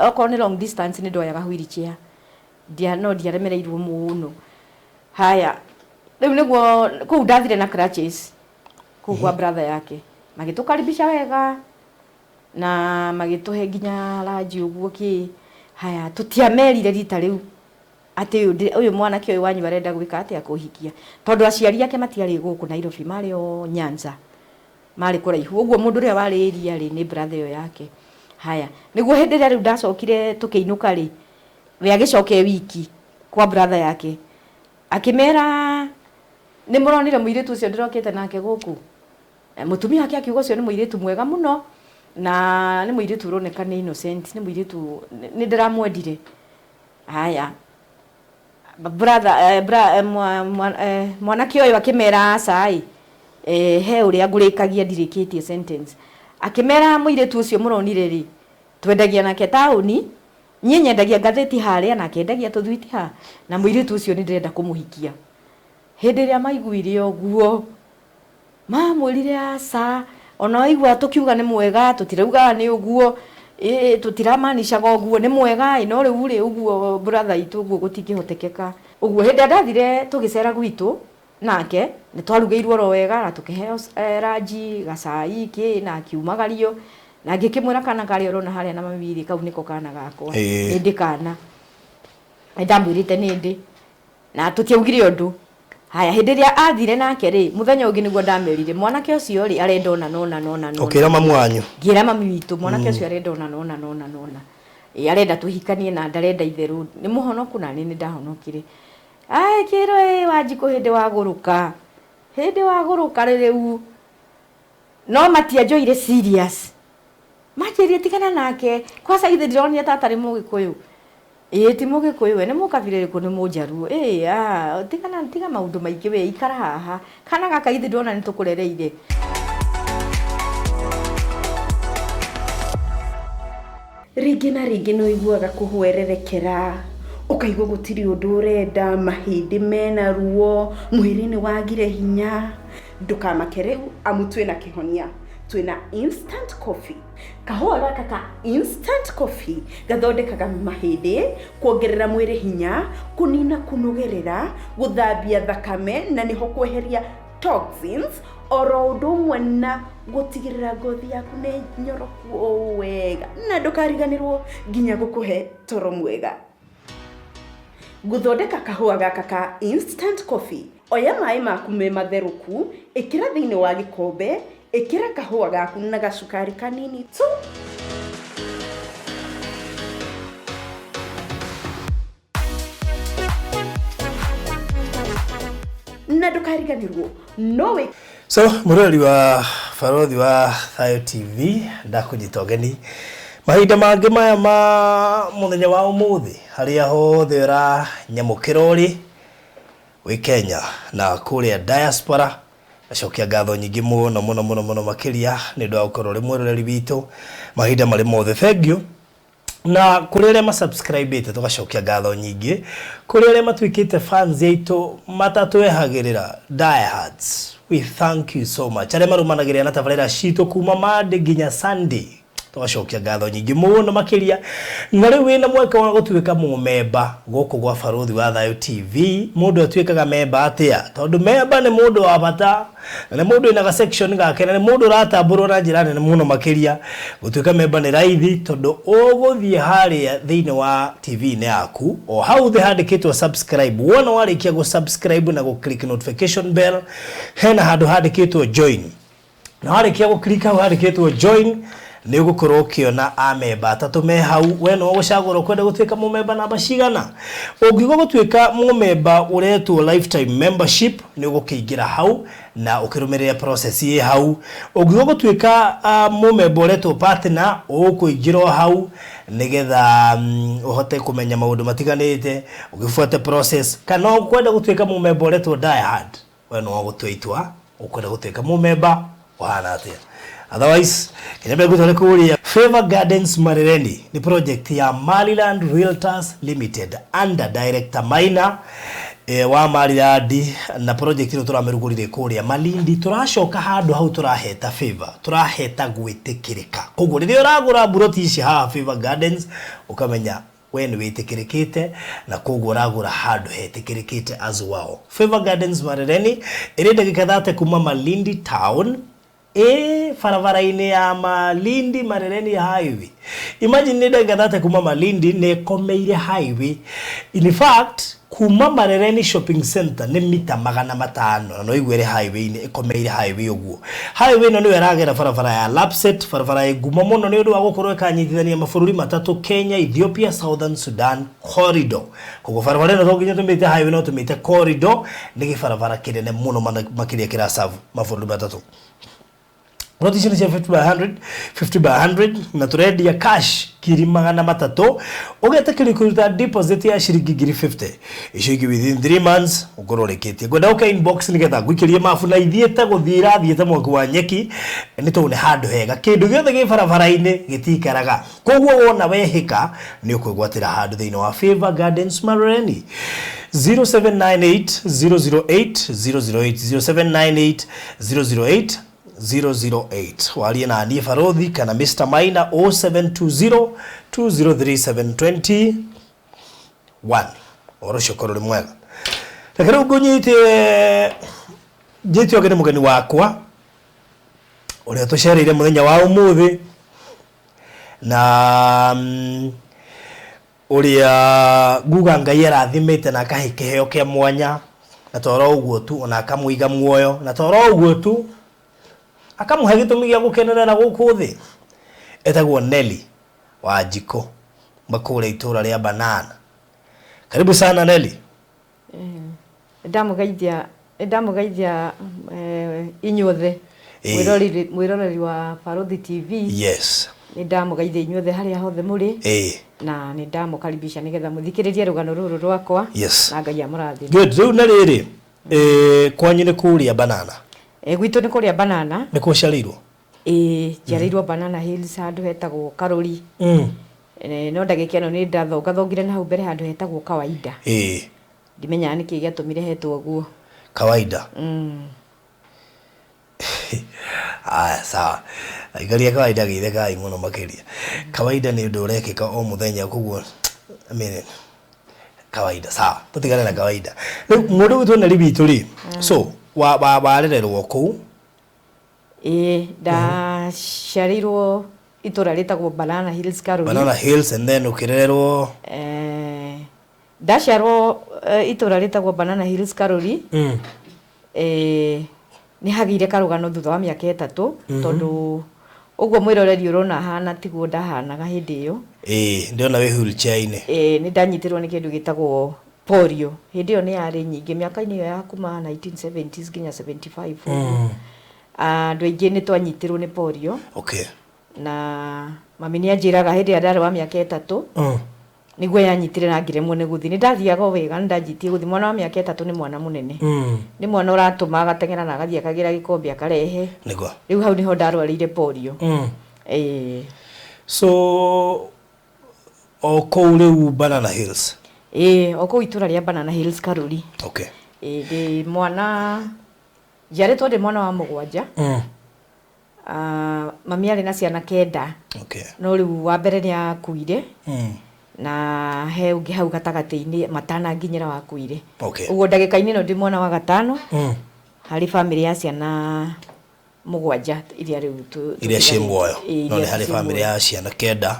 Okorwo nĩ long distance nĩ ndoyaga wheelchair. Ndia, no ndiaremereirwo mũno. Haya, rĩu nĩguo kũu ndathire na crutches kũu kwa brother yake. Magĩtũkaribisha wega na magĩtũhe nginya ranji ũguo kĩ. Haya, tũtiamerire rita rĩu atĩ ũyũ ndĩ- ũyũ mwanake ũyũ wanyu arenda gwĩka atĩa kũhikia. Tondũ aciari ake matiarĩ gũkũ Nairobi, marĩ o Nyanza. Marĩ kũraihu. Ũguo mũndũ ũrĩa warĩ area rĩ, nĩ brother ĩyo yake. Haya, nĩguo hĩndĩ ĩrĩa rĩu ndacokire tũkĩinũka rĩ, we agĩcoka e wiki kwa brother yake. Akĩmera, nĩ mũronire mũirĩtu ũcio ndĩrokĩte nake gũkũ? Mũtumia wake akiuga ũcio nĩ mũirĩtu mwega mũno, na nĩ mũirĩtu ũroneka nĩ innocent, nĩ mũirĩtu nĩ ndĩramwendire. Haya, brother, eh, bra, eh, mwa, mwa, eh, mwanake ũyũ akĩmera aca ĩ, eh, he ũrĩa ngũrĩkagia ndirĩkĩtie sentence. Akĩmera mũirĩtu ũcio mũronire rĩ, twendagia nake taũni, niĩ nyendagia ngathĩti harĩa nake endagia tũthwiti haha, na mũirĩtu ũcio nĩ ndĩrenda kũmũhikia. Hĩndĩ ĩrĩa maiguire ũguo, Mamwĩrire aca, ona waigua tũkiuga nĩ mwega, tũtiraugaga nĩ ũguo, ĩ tũtiramanicaga ũguo, nĩ mwega ĩ, no rĩu rĩ ũguo brother itũ ũguo gũtingĩhotekeka. Ũguo hĩndĩ ĩrĩa ndathire tũgĩcera gwitũ nake, nĩ twarugĩirwo oro wega na tũkĩheo ranji, gacai, kĩ na akiumagario, na ngĩkĩmwĩra kana karĩa ũrona harĩa na mami rĩ, kau nĩko kana gakwa, nĩ ndĩ kana. Nĩ ndamwĩrĩte nĩ ndĩ. Na tũtiaugire ũndũ. Haya, hĩndĩ ĩrĩa athire nake rĩ, mũthenya ũngĩ nĩguo ndamerire, mwanake ũcio rĩ, arenda ũna na ũna na ũna na ũna. Ũkĩra mamu wanyu? Ngĩra mami witũ, mwanake ũcio arenda ũna na ũna na ũna na ũna. Ĩ, arenda tũhikanie na ndarenda itherũ. Nĩ mũhonoku? Na niĩ nĩ ndahonokire. Aĩ, kĩrwo ĩ, Wanjikũ hĩndĩ wagũrũka. Hĩndĩ wagũrũka rĩu. No matianjoire serious. Manjĩrire tigana nake. Kwanza githĩ ndironire ta atarĩ mũgĩkũyũ. Ĩĩ ti mũgĩkũyũ we, nĩ mũkabira ĩrĩkũ? Nĩ mũnjaruo. Ĩĩ aah tigana tiga maũndũ maingĩ we ikara haha. Kana gaka githĩ ndũrona nĩ tũkũrereire. Rĩngĩ na rĩngĩ nĩ ũiguaga kũhwererekera, ũkaigua gũtirĩ ũndũ ũrenda, mahĩndĩ mena ruo, mwĩrĩ nĩ wagire hinya. Ndũkamake rĩu amu twĩna kĩhonia, twĩna instant coffee. Kahũa gaka ka instant coffee gathondekaga mahĩndĩ, kuongerera mwĩrĩ hinya, kũnina kũnogerera, gũthambia thakame na nĩho kweheria toxins oro ũndũ ũmwe na gũtigĩrĩra ngothi yaku nĩ nyoroku o wega na ndũkariganĩrwo nginya gũkũhe toro mwega. Gũthondeka kahũa gaka ka instant coffee, oya maĩ maku me matherũku, ĩkĩra thĩinĩ wa gĩkombe, ĩkĩra kahũa gaku na gacukari kanini tu. Na ndũkariganĩrwo no wĩ So, mũroreri wa barothi wa Thayo TV, ndakũnyita ũgeni mahinda mangĩ maya ma mũthenya wa ũmũthĩ harĩa hothe ũranyamũkĩra ũrĩ wĩ Kenya na kũrĩa diaspora. Ngacokia ngatho nyingĩ mũno mũno mũno mũno makĩria nĩ ũndũ wa gũkorwo ũrĩ mwĩroreri witũ mahinda marĩ mothe. Thengiũ. Na kũrĩ arĩa masubscribĩte tũgacokia ngatho nyingĩ. Kũrĩ arĩa matuĩkĩte fans aitũ matatwehagĩrĩra, diehards, we thank you so much. Arĩa marũmanagĩrĩra na tabarĩra citũ kuma Monday nginya Sunday, tũgacokia ngatho nyingĩ mũno makĩria. Na rĩu wĩna mweke wa gũtuĩka mũmemba gũkũ gwa Barũthi wa Thayũ TV. Mũndũ atuĩkaga memba atĩa? Tondũ memba nĩ mũndũ wa bata. Na nĩ mũndũ wĩna ga section gake na nĩ mũndũ ũratambũrwo na njĩra nene mũno makĩria. Gũtuĩka member nĩ raithi tondũ ũgũthiĩ harĩa thĩinĩ wa TV-inĩ yaku, o hau thĩ handĩkĩtwo subscribe, wona warĩkia gũ subscribe na gũ click notification bell, hena handũ handĩkĩtwo join. Na warĩkia gũ click hau handĩkĩtwo join, nĩ ũgũkorwo ũkĩona amemba atatũ me hau. We nĩwe ũgũcagũra ũkwenda gũtuĩka mũmemba namba cigana. Ũngiuga gũtuĩka mũmemba ũretwo lifetime membership, nĩ ũgũkĩingĩra hau na ũkĩrũmĩrĩre process ĩ hau. Ũngiuga gũtuĩka mũmemba ũretwo partner, ũkũingĩra o hau nĩgetha ũhote kũmenya maũndũ matiganĩte, ũgĩbuate process. Kana ũkwenda gũtuĩka mũmemba ũretwo die hard, we nĩwe ũgũtua itua ũkwenda gũtuĩka mũmemba ũhana atĩa. Otherwise, kĩnyambe ngũtware kũrĩa Favor Gardens Marereni nĩ project ya Maryland Realtors Limited under Director Maina. Wa Marilandi na project ĩno tũramĩrugũrire kũrĩa Malindi. Tũracoka handũ hau tũraheta favor, tũraheta gwĩtĩkĩrĩka. Koguo rĩrĩa ũragũra mburoti ici haha Favor Gardens, ũkamenya we nĩ wĩtĩkĩrĩkĩte na koguo ũragũra handũ hetĩkĩrĩkĩte as well. Favor Gardens Marereni ĩrĩ ndagĩka 30 kuma Malindi town, ĩ barabara-inĩ ya Malindi Marereni highway. Imagine, nĩ ndagĩka 30 kuma Malindi nĩ ĩkomeire highway. In fact, kuma Marereni Shopping Center nĩ mita 500, na no igue ĩrĩ highway-inĩ, ĩkomeire highway ũguo. Highway ĩno nĩyo ĩragera barabara ya Lapsset, barabara ĩ ngumo mũno nĩ ũndũ wa gũkorwo ĩkanyitithania mabũrũri matatũ, Kenya, Ethiopia, Southern Sudan corridor. Koguo barabara ĩno to nginya tũmĩte highway, no tũmĩte corridor. Nĩ gĩbarabara kĩnene mũno makĩria kĩracabu mabũrũri matatũ. Plot icio nĩ cia 50 by 100, 50 by 100, na tũrendia cash 300,000. Ũgetĩkĩrio kũruta deposit ya ciringi 50,000, icio ingĩ within 3 months ũkorwo ũrĩkĩtie. Ngwenda ũke inbox nĩgetha ngũikĩrie mabu, na ithiĩte gũthiĩ irathiĩte mwaki wa nyeki, nĩ tondũ nĩ handũ hega. Kĩndũ gĩothe gĩ barabara-inĩ gĩtikaraga, koguo wona wehĩka nĩ ũkwĩgwatĩra handũ thĩinĩ wa Favor Gardens Marereni. 0798 008 008, 0798 008 008. Warie na niĩ Barothi kana Mr Maina, 0720 203 721. Ũhoro ũcio ũkorwo ũrĩ mwega. Reke rĩu ngũnyite njĩte ũgeni mũgeni wakwa ũrĩa tũcereire mũthenya wa ũmũthĩ, na ũrĩa nguga Ngai arathimĩte na akahe kĩheo kĩa mwanya, na toro ũguo tu ona akamũiga muoyo, na toro ũguo tu akamũhe gĩtũmi gĩa gũkenerera gũkũ thĩ. Etagwo Nelly Wanjikũ makũrĩa itũra rĩa Banana. Karibu sana, Nelly. Ndamũgeithia inyuothe mwĩroreri wa Barothi TV. Nĩ ndamũgeithia inyuothe harĩa hothe mũrĩ, na nĩ ndamũkaribisha nĩgetha mũthikĩrĩrie rũgano rũrũ rwakwa, na Ngai amũrathime. Good. Rĩu na rĩrĩ, kwanyu nĩ kũrĩa Banana? Gwitũ nĩ kũrĩa Banana. Nĩ kũciarĩirwo? Ĩĩ, njiarĩirwo Banana Hills, handũ hetagwo Karũri. No ndagĩka ĩno nĩ ndathongathongire na hau mbere handũ hetagwo Kawaida. Ndimenyaga nĩkĩ gĩatũmire hetwo ũguo. Kawaida. Aya, sawa. Aikaria kawaida gĩthekai mũno makĩria. Kawaida nĩ ũndũ ũrekĩka o mũthenya, koguo I mean, kawaida. Sawa, tũtigane na kawaida. Rĩu mũndũ gwitũ Nelly witũ rĩ, so wa warererwo kũu? Ĩĩ, ndaciarĩirwo itũra rĩtagwo Banana Hills, Karũri. Banana Hills, and then ũkĩrererwo? Ndaciarwo itũra rĩtagwo Banana Hills, Karũri. Nĩ hagĩire karũgano thutha wa mĩaka 3, tondũ ũguo mwĩroreri ũrona hana tiguo ndahanaga hĩndĩ ĩyo. Ĩĩ, ndĩrona wĩ wheelchair-inĩ. Nĩ ndanyitirwo nĩ kĩndũ gĩtagwo polio. Hĩndĩ ĩyo nĩ yarĩ nyingĩ mĩaka-inĩ ĩyo ya kuma 1970s nginya 75 ũguo. Andũ aingĩ nĩ twanyitirwo nĩ polio. Na mami nĩ anjĩraga hĩndĩ ĩrĩa ndarĩ wa mĩaka 3 nĩguo yanyitire na ngĩremwo nĩ gũthiĩ. Nĩ ndathiaga o wega, nĩ ndanjitie gũthiĩ. Mwana wa mĩaka 3 nĩ mwana mũnene, nĩ mwana ũratũma agateng'era na agathiĩ akagĩra gĩkombe akarehe. Rĩu hau nĩho ndarwarĩire polio. Ĩĩ. So o kũu rĩu Banana Hills? Ĩĩ, o kũu itũra rĩa Banana Hills, Karũri. Ĩĩ, ndĩ mwana, njiarĩtwo ndĩ mwana wa mũgwanja. Ah, mami arĩ na ciana 9. No rĩu wa mbere nĩ akuire, na he ũngĩ hau gatagatĩ-inĩ matananginyĩra wakuire. Ũguo ndagĩka-inĩ ĩno ndĩ mwana wa gatano harĩ bamĩrĩ ya ciana mũgwanja iria rĩu iria ciĩ tũtiganĩte. Muoyo? Ĩĩ, no nĩ iria harĩ ciĩ bamĩrĩ muoyo. Ya ciana 9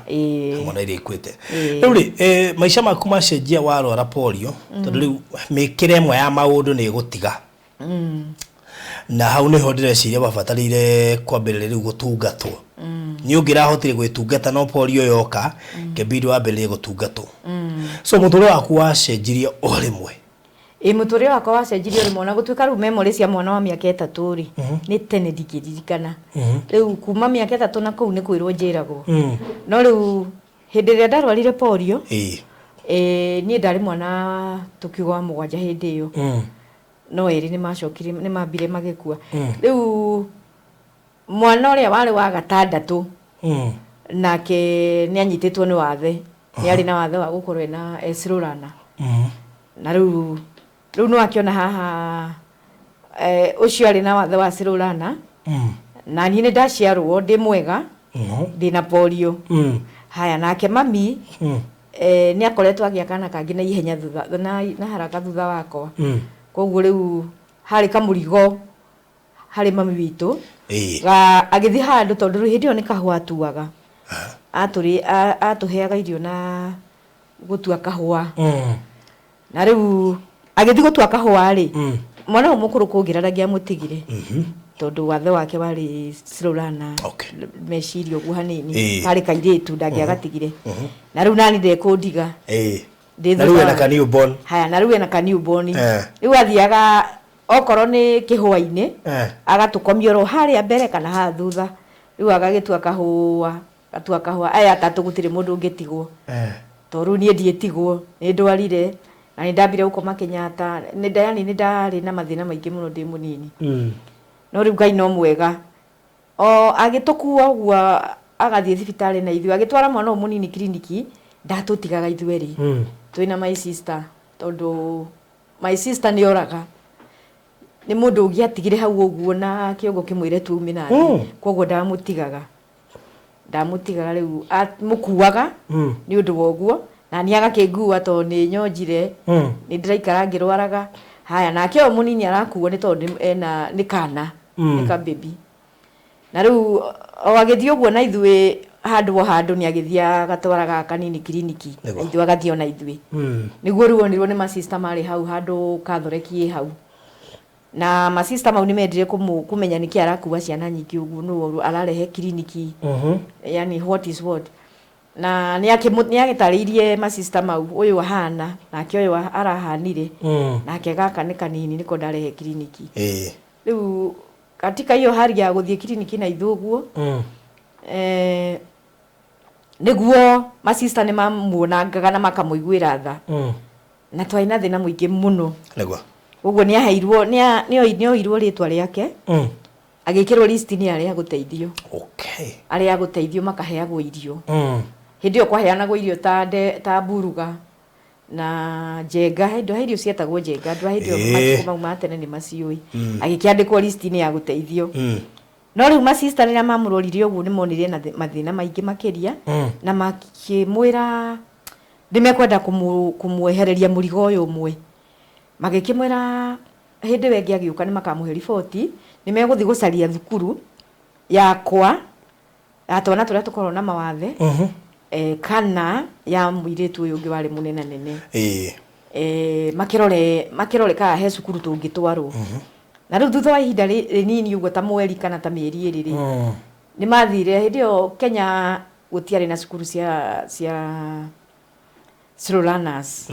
hamwe na iria ikuĩte. Ĩĩ. Rĩu rĩ, maica maku macenjia warwara polio, tondũ rĩu mĩkĩre ĩmwe ya maũndũ nĩ ĩgũtiga, na hau nĩho ndĩreciria wabatarĩire kwambĩrĩria rĩu gũtungatwo. Nĩ ũngĩrahotire gwĩtungata, no polio yoka kĩbindi wambĩrĩrie gũtungatwo. So mũtũrĩre waku wacenjirie o rĩmwe? Ĩ, mũtũrĩre wakwa wacenjirie o rĩmwe, ona gũtuĩka rĩu memory cia mwana wa mĩaka 3 rĩ, nĩ tene ndingĩririkana. Rĩu kuma mĩaka 3 na kũu nĩ kwĩrwo njĩragwo. No rĩu hĩndĩ ĩrĩa ndarwarire polio, niĩ ndarĩ mwana tũkiuga wa mũgwanja hĩndĩ ĩyo. No erĩ nĩ macokire, nĩ mambire magĩkua. Rĩu mwana ũrĩa warĩ wa gatandatũ nake nĩ anyitĩtwo nĩ wathe, nĩ arĩ na wathe wa gũkorwo ena esrũrana, na rĩu Rĩu nĩ wakĩona haha ũcio arĩ na wathe wa Sirulana. Na niĩ nĩ ndaciarwo ndĩ mwega, ndĩna polio. Haya, nake mami nĩ akoretwo agĩa kana kangĩ na ihenya thutha na haraka thutha wakwa. Koguo rĩu harĩ kamũrigo harĩ mami witũ. Ga agĩthiĩ handũ, tondũ rĩu hĩndĩ ĩyo nĩ kahũa atuaga. Atũheaga irio na gũtua kahũa. Na rĩu agĩthiĩ gũtua kahũa rĩ, mwana ũyũ mũkũrũ kũngĩra ndangĩamũtigire, tondũ wathe wake warĩ Sirulana. Meciria ũguo hanini. Karĩ kairĩtu, ndangĩagatigire. Na rĩu nani ndekũndiga. Ndĩ Na rĩu thutha ena ka newborn. Haya, na rĩu ena ka newborn. Rĩu athiaga okorwo nĩ kĩhũa-inĩ, agatũkomia oro harĩa mbere kana haha thutha. Rĩu agagĩtua kahũa, gatua kahũa. Aya atatũ gũtirĩ mũndũ ũngĩtigwo. Tondũ rĩu niĩ ndiĩtigwo, nĩ ndwarire na nĩ ndambire gũkoma Kenyatta. Nĩ yani nĩ ndarĩ na mathĩna maingĩ mũno ndĩ mũnini. No rĩu Ngai no mwega. O agĩtũkua ũguo agathiĩ thibitarĩ na ithuĩ, agĩtwara mwana ũyũ mũnini kiriniki, ndatũtigaga ithuerĩ. Twĩna my sister, tondũ my sister nĩ oraga. Nĩ mũndũ ũngĩatigire hau ũguo na kĩongo kĩmwĩre tuume na thĩ. Koguo ndamũtigaga. Ndamũtigaga rĩu mũkuaga nĩ ũndũ wa ũguo, na niĩ agakĩngua tondũ nĩ nyonjire, nĩ ndĩraikara ngĩrwaraga. Haya, nake ũyũ mũnini arakuo nĩ tondũ ena nĩ kana, nĩ ka baby. Na rĩu o agĩthiĩ ũguo na ithuĩ handũ o handũ nĩ agĩthiaga agatwara gaka kanini kiriniki, na ithuĩ agathiĩ ona ithuĩ. Nĩguo rĩu onirwo nĩ masista marĩ hau handũ kathoreki ĩ hau. Na masista mau nĩ mendire kũmenya nĩkĩ arakua ciana nyingĩ ũguo, nũ ararehe kiriniki. Yani what is what. Na nĩ agĩtarĩirie masista mau ũyũ ahana, nake ũyũ arahanire, nake gaka nĩ kanini nĩko ndarehe kiriniki. Rĩu katika hiyo hali ya gũthiĩ kiriniki na ithuĩ ũguo, nĩguo masista nĩ mamuonangaga na makamũiguĩra tha. Na twarĩ na thĩna mũingĩ mũno. Ũguo nĩ aheirwo, nĩ oirwo rĩtwa rĩake, agĩkĩrwo list-inĩ ya arĩa agũteithio. Arĩa agũteithio makaheagwo irio. Hĩndĩ ĩyo kwaheanagwo irio ta mburuga na njenga, hĩndĩ irio cietagwo njenga, andũ a hĩndĩ ĩyo matukũ mau ma tene nĩ maciũĩ. Agĩkĩandĩkwo list-inĩ ya gũteithio. No rĩu masista rĩrĩa mamũrorire ũguo nĩ monire ena mathĩna maingĩ makĩria, na makĩmwĩra nĩ mekwenda kũmwehereria mũrigo ũyũ ũmwe. Magĩkĩmwĩra hĩndĩ ĩyo ĩngĩ agĩũka nĩ makamũhe riboti, nĩ megũthiĩ gũcaria thukuru yakwa ya twana tũrĩa tũkoragwo na mawathe, kana ya mũirĩtu ũyũ ũngĩ warĩ mũnenanene. Makĩrore kana he cukuru tũngĩtwarwo. Na rĩu thutha wa ihinda rĩnini ũguo ta mweri kana ta mĩeri ĩrĩ rĩ, nĩ mathire hĩndĩ ĩyo Kenya gũtiarĩ na cukuru cia slow learners.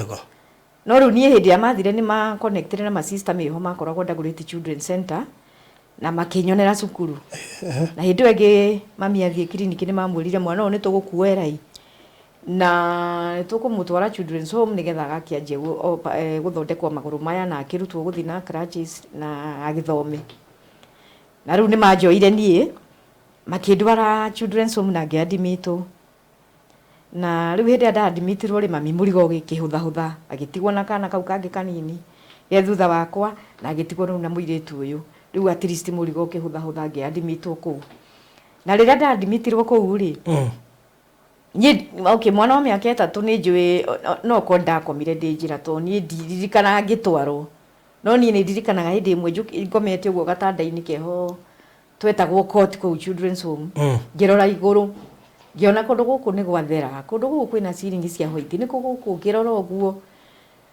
No rĩu niĩ hĩndĩ ĩrĩa mathire nĩ ma connectire na masista meho makoragwo Dagoretti Children Center na makĩnyonera cukuru. Na hĩndĩ ĩyo ĩngĩ mami athiĩ kiriniki nĩ mamwĩrire mwana ũyũ nĩ tũgũkuoera ĩ, na nĩ tũkũmũtwara Children's Home nĩgetha agakĩanjia gũthondekwo magũrũ maya na akĩrutwo gũthiĩ na crutches na agĩthome. Na rĩu nĩ manjoire niĩ makĩndwara Children's Home na ngĩadmitwo. Na rĩu hĩndĩ ĩrĩa ndadmitirwo rĩ, mami mũrigo ũgĩkĩhũthahũtha, agĩtigwo na kana kau kangĩ kanini ge thutha wakwa, na agĩtigwo rĩu na mũirĩtu ũyũ. Rĩu at least mũrigo ũkĩhũthahũtha ngĩadmitwo kũu. Na rĩrĩa ndadmitirwo kũu rĩ, niĩ okay, mwana wa mĩaka 3 nĩ njũĩ no korwo ndakomire ndĩ njĩra, tondũ niĩ ndiririkanaga ngĩtwarwo. No niĩ nĩ ndirikanaga hĩndĩ ĩmwe ngomete ũguo gatanda-inĩ keho twetagwo court kũu Children's Home, ngĩrora igũrũ ngĩona kũndũ gũkũ nĩ gwathera, kũndũ gũkũ kwĩna ciringi cia white, nĩkũ gũkũ, ngĩrora ũguo.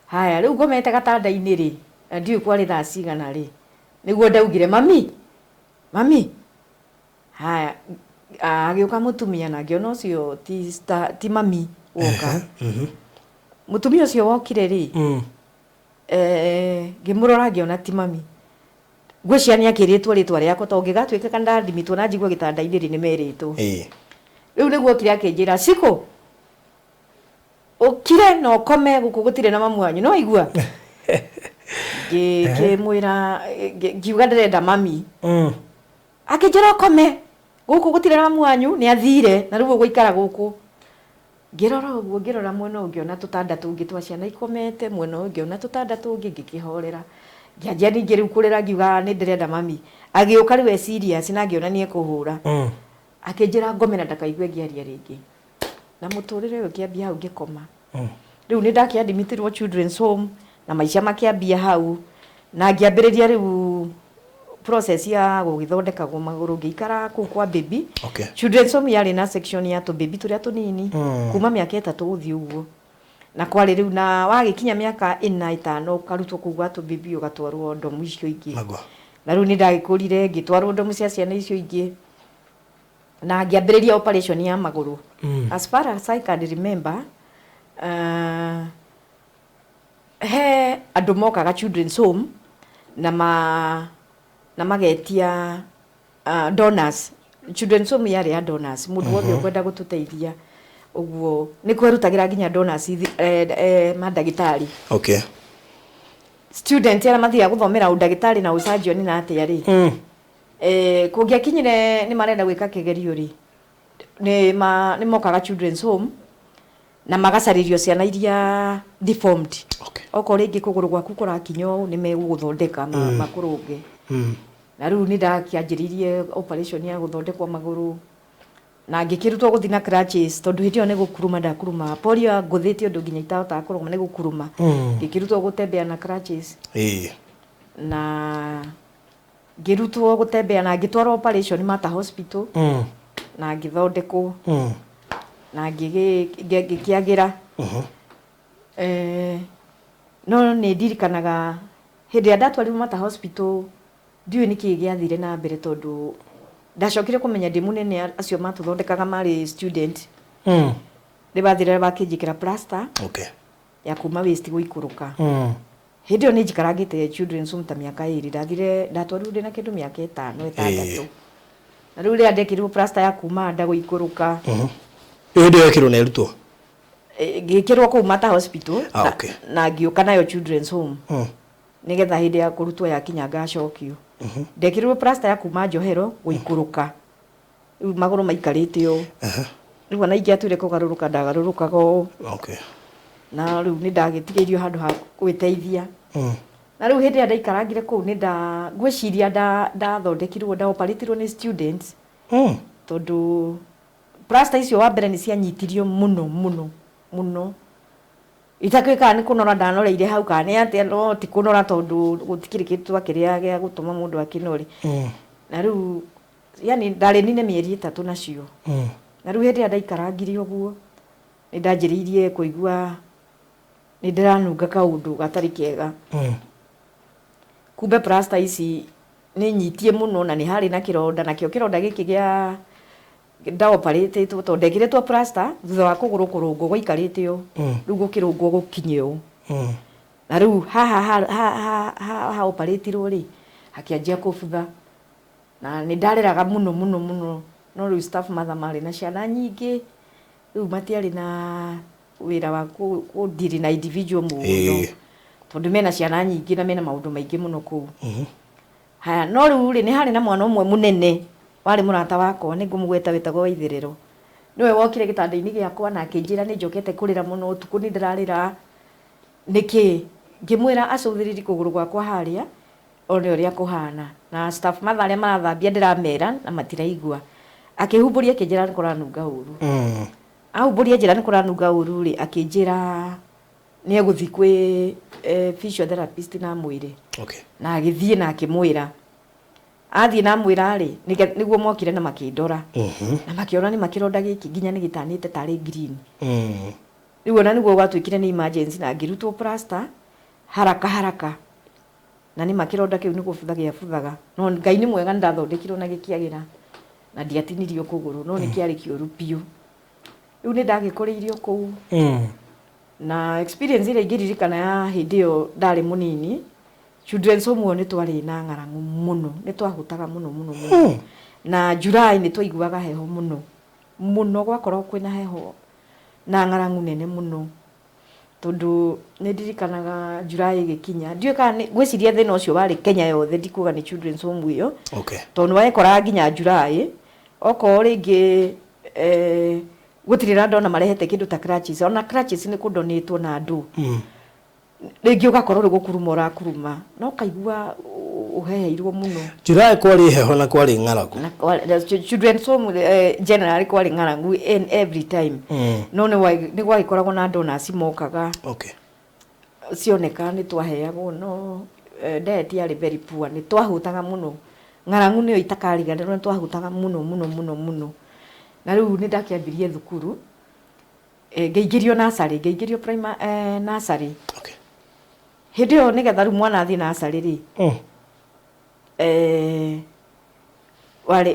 Haya, rĩu ngomete gatanda-inĩ rĩ, na ndiũĩ kwarĩ thaa cigana rĩ, nĩguo ndaugire mami, mami. Haya, agĩũka mũtumia na ngĩona ũcio ti mami woka. Mũtumia ũcio wokire rĩ, ngĩmũrora ngĩona ti mami. Ngwĩciria nĩ akĩrĩtwo rĩtwa rĩakwa, tondũ ngĩgatuĩka kana ndadimitwo na njigue gĩtanda-inĩ rĩ, nĩ merĩtwo. Rĩu nĩguo okire akĩnjĩra, Cikũ, ũkire na ũkome gũkũ gũtirĩ na mamu wanyu, nĩ waigua? Ngĩkĩmwĩra, ngiuga ndĩrenda mami. Akĩnjĩra ũkome gũkũ gũtirĩ na mamu wanyu, nĩ athire na rĩu ũgũikara gũkũ. Ngĩrora ũguo, ngĩrora mwena ũyũ ngĩona tũtanda tũngĩ twa ciana ikomete, mwena ũyũ ngĩona tũtanda tũngĩ ngĩkĩhorera. Ngĩanjia ningĩ rĩu kũrĩra ngiuga nĩ ndĩrenda mami. Agĩũka rĩu e serious na ngĩona nĩ ekũhũra. Akĩnjĩra ngome na ndakaigue ngĩaria rĩngĩ. Na mũtũrĩre ũyũ ũkĩambia hau ngĩkoma. Rĩu nĩ ndakĩadimitirwo children's home na maica makĩambia hau na ngĩambĩrĩria rĩu process ya gũgĩthondekagwo magũrũ ngĩikara kũu kwa baby. Children's home yarĩ na section ya tũbaby tũrĩa tũnini kuma mĩaka 3 gũthiĩ ũguo. Na kwarĩ rĩu na wagĩkinya mĩaka 4 5 ũkarutwo kũu gwa tũbaby ũgatwarwo ndomu icio ingĩ. Na rĩu nĩ ndagĩkũrire ngĩtwarwo ndomu cia ciana icio ingĩ na ngĩambĩrĩria operation ya magũrũ. As far as I can remember, he andũ mokaga children's home na ma na magetia donors. Children's home yarĩ ya donors, mũndũ wothe ũkwenda gũtũteithia ũguo nĩ kwerutagĩra nginya donors mandagĩtarĩ. Student arĩa mathiaga gũthomera ũndagĩtarĩ na ũsurgeon na atĩa rĩ, kũngĩakinyire nĩ marenda gwĩka kĩgerio rĩ, nĩ mokaga children's home na magacarĩrio ciana iria deformed. Okorwo rĩngĩ kũgũrũ gwaku kũrakinya ũũ nĩ megũgũthondeka makũrũnge. Na rĩu nĩ ndakĩanjĩrĩirie operation ya gũthondekwo magũrũ na ngĩkĩrutwo gũthiĩ na crutches tondũ hĩndĩ ĩyo nĩ gũkuruma ndakurumaga. Polio yangũthĩte ũndũ nginya itahotaga kũrũgama nĩ gũkuruma. Ngĩkĩrutwo gũtembea na crutches. Na ngĩrutwo gũtembea na ngĩtwarwo operation Mater Hospital na ngĩthondekwo na ngĩkĩagĩra. No nĩ ndirikanaga hĩndĩ ĩrĩa ndatwarirwo Mater Hospital ndiũĩ nĩkĩĩ gĩathire na mbere tondũ ndacokire kũmenya ndĩ mũnene acio matũthondekaga marĩ student. Nĩ bathire bakĩnjĩkĩra plaster ya kuma waist gũikũrũka. Hĩndĩ ĩyo nĩ njikarangĩte children's home ta mĩaka 2 ndathire ndatwarirwo ndĩ na kĩndũ mĩaka 5 6. Na rĩu rĩrĩa ndekĩrirwo plaster ya kuma nda gũikũrũka. Ĩyo hĩndĩ ĩyo yekĩrwo na ĩrutwo? Ngĩkĩrwo kũu Mater Hospital na ngĩũka nayo children's home. Nĩgetha hĩndĩ ya kũrutwo yakinya ngacokio. Ndekĩrirwo plaster ya kuma njohero gũikũrũka. Rĩu magũrũ maikarĩte ũũ. Rĩu ona ingĩatuire kũgarũrũka ndagarũrũkaga ũũ. Na rĩu nĩ ndagĩtigĩirio handũ ha gwĩteithia. Na rĩu hĩndĩ ĩrĩa ndaikarangire kũu nĩ nda ngwĩciria ndathondekirwo ndaoparatirwo nĩ students. Tondũ plaster icio wa mbere nĩ cianyitirio mũno mũno mũno. Itakĩũĩ kana nĩ kũnora ndanoreire hau kana nĩ atĩa, no ti kũnora tondũ gũtikĩrĩ kĩndũ twakĩrĩaga gĩa gũtũma mũndũ akĩnore. Na rĩu yani ndarĩ nine mĩeri 3 nacio. Na rĩu hĩndĩ ĩrĩa ndaikarangire ũguo nĩ ndanjĩrĩirie kũigua nĩ ndĩranunga kaũndũ gatarĩ kega. Kumbe plaster ici nĩ nyitie mũno na nĩ harĩ na kĩronda, nakĩo kĩronda gĩkĩ gĩa ndaoparĩtĩtwo tondũ ndekĩrĩtwo plaster thutha wa kũgũrũ kũrũngwo gwaikarĩte ũũ. Rĩu gũkĩrũngwo gũkinye ũũ. Na rĩu haha haoparĩtirwo rĩ hakĩanjia kũbutha. Na nĩ ndarĩraga mũno mũno mũno, no rĩu staff mother marĩ na ciana nyingĩ, rĩu matiarĩ na wĩra wa kũndiri na individual mũno. Tondũ mena ciana nyingĩ na mena maũndũ maingĩ mũno kũu. Haya, no rĩu rĩ nĩ harĩ na mwana ũmwe mũnene warĩ mũrata wakwa, nĩ ngũmũgweta wĩtagwo Waitherero. Nĩwe wokire gĩtanda-inĩ gĩakwa na akĩnjĩra nĩ njokete kũrĩra mũno ũtukũ nĩ ndĩrarĩra nĩkĩ. Ngĩmwĩra acũthĩrĩrie kũgũrũ gwakwa harĩa one ũrĩa kũhana. Na staff mother arĩa marathambia ndĩramera na matiraigua. Akĩhumbũria akĩnjĩra nĩ kũranunga ũru. Ahumbũria njĩra nĩ kũranunga ũru rĩ, akĩnjĩra nĩ egũthiĩ kwĩ physiotherapist na amwĩre. Na agĩthiĩ na akĩmwĩra. Athiĩ na amwĩra rĩ, nĩguo mokire na makĩndora. Na makĩona nĩ makĩronda gĩkĩ nginya nĩ gĩtanĩte tarĩ green. Rĩu ona nĩguo gwatuĩkire nĩ emergency na ngĩrutwo plaster haraka haraka. Na nĩ makĩronda kĩu nĩ gũbutha gĩabuthaga. No Ngai nĩ mwega nĩ ndathondekirwo na gĩkĩagĩra na ndiatinirio kũgũrũ, no nĩ kĩarĩ kĩũru biũ. Rĩu nĩ ndagĩkũrĩirio kũu. Na experience ĩrĩa ingĩririkana ya hĩndĩ ĩyo ndarĩ mũnini, children's home ĩyo nĩ twarĩ na ng'aragu mũno, nĩ twahũtaga mũno mũno mũno. Na July nĩ twaiguaga heho mũno mũno, gwakoragwo kwĩna heho na ng'aragu nene mũno. Tondũ nĩ ndirikanaga July ĩgĩkinya, ndiũĩ kana ngwĩciria thĩna ũcio warĩ Kenya yothe, ndikuga nĩ children's home ĩyo. Tondũ nĩ wakoraga nginya July, okorwo rĩngĩ Gũtirĩ na ndona marehete kĩndũ ta crutches, ona crutches nĩ kũndonĩtwo na andũ. Rĩngĩ ũgakorwo nĩ gũkuruma ũrakuruma, no ũkaigua ũheheirwo mũno. July kwarĩ heho na kwarĩ ng'aragu. Na children's home generally kwarĩ ng'aragu in every time. No nĩ gwagĩkoragwo na donors mokaga. Cioneka nĩ twaheagwo, no diet yarĩ very poor, nĩ twahũtaga mũno. Ng'aragu nĩyo itakariganĩrwo, nĩ twahũtaga mũno mũno mũno mũno. Na rĩu nĩ ndakĩambirie thukuru, ngĩingĩrio nursery, ngĩingĩrio primary nursery. Hĩndĩ ĩyo nĩgetha rĩu mwana athiĩ nursery rĩ,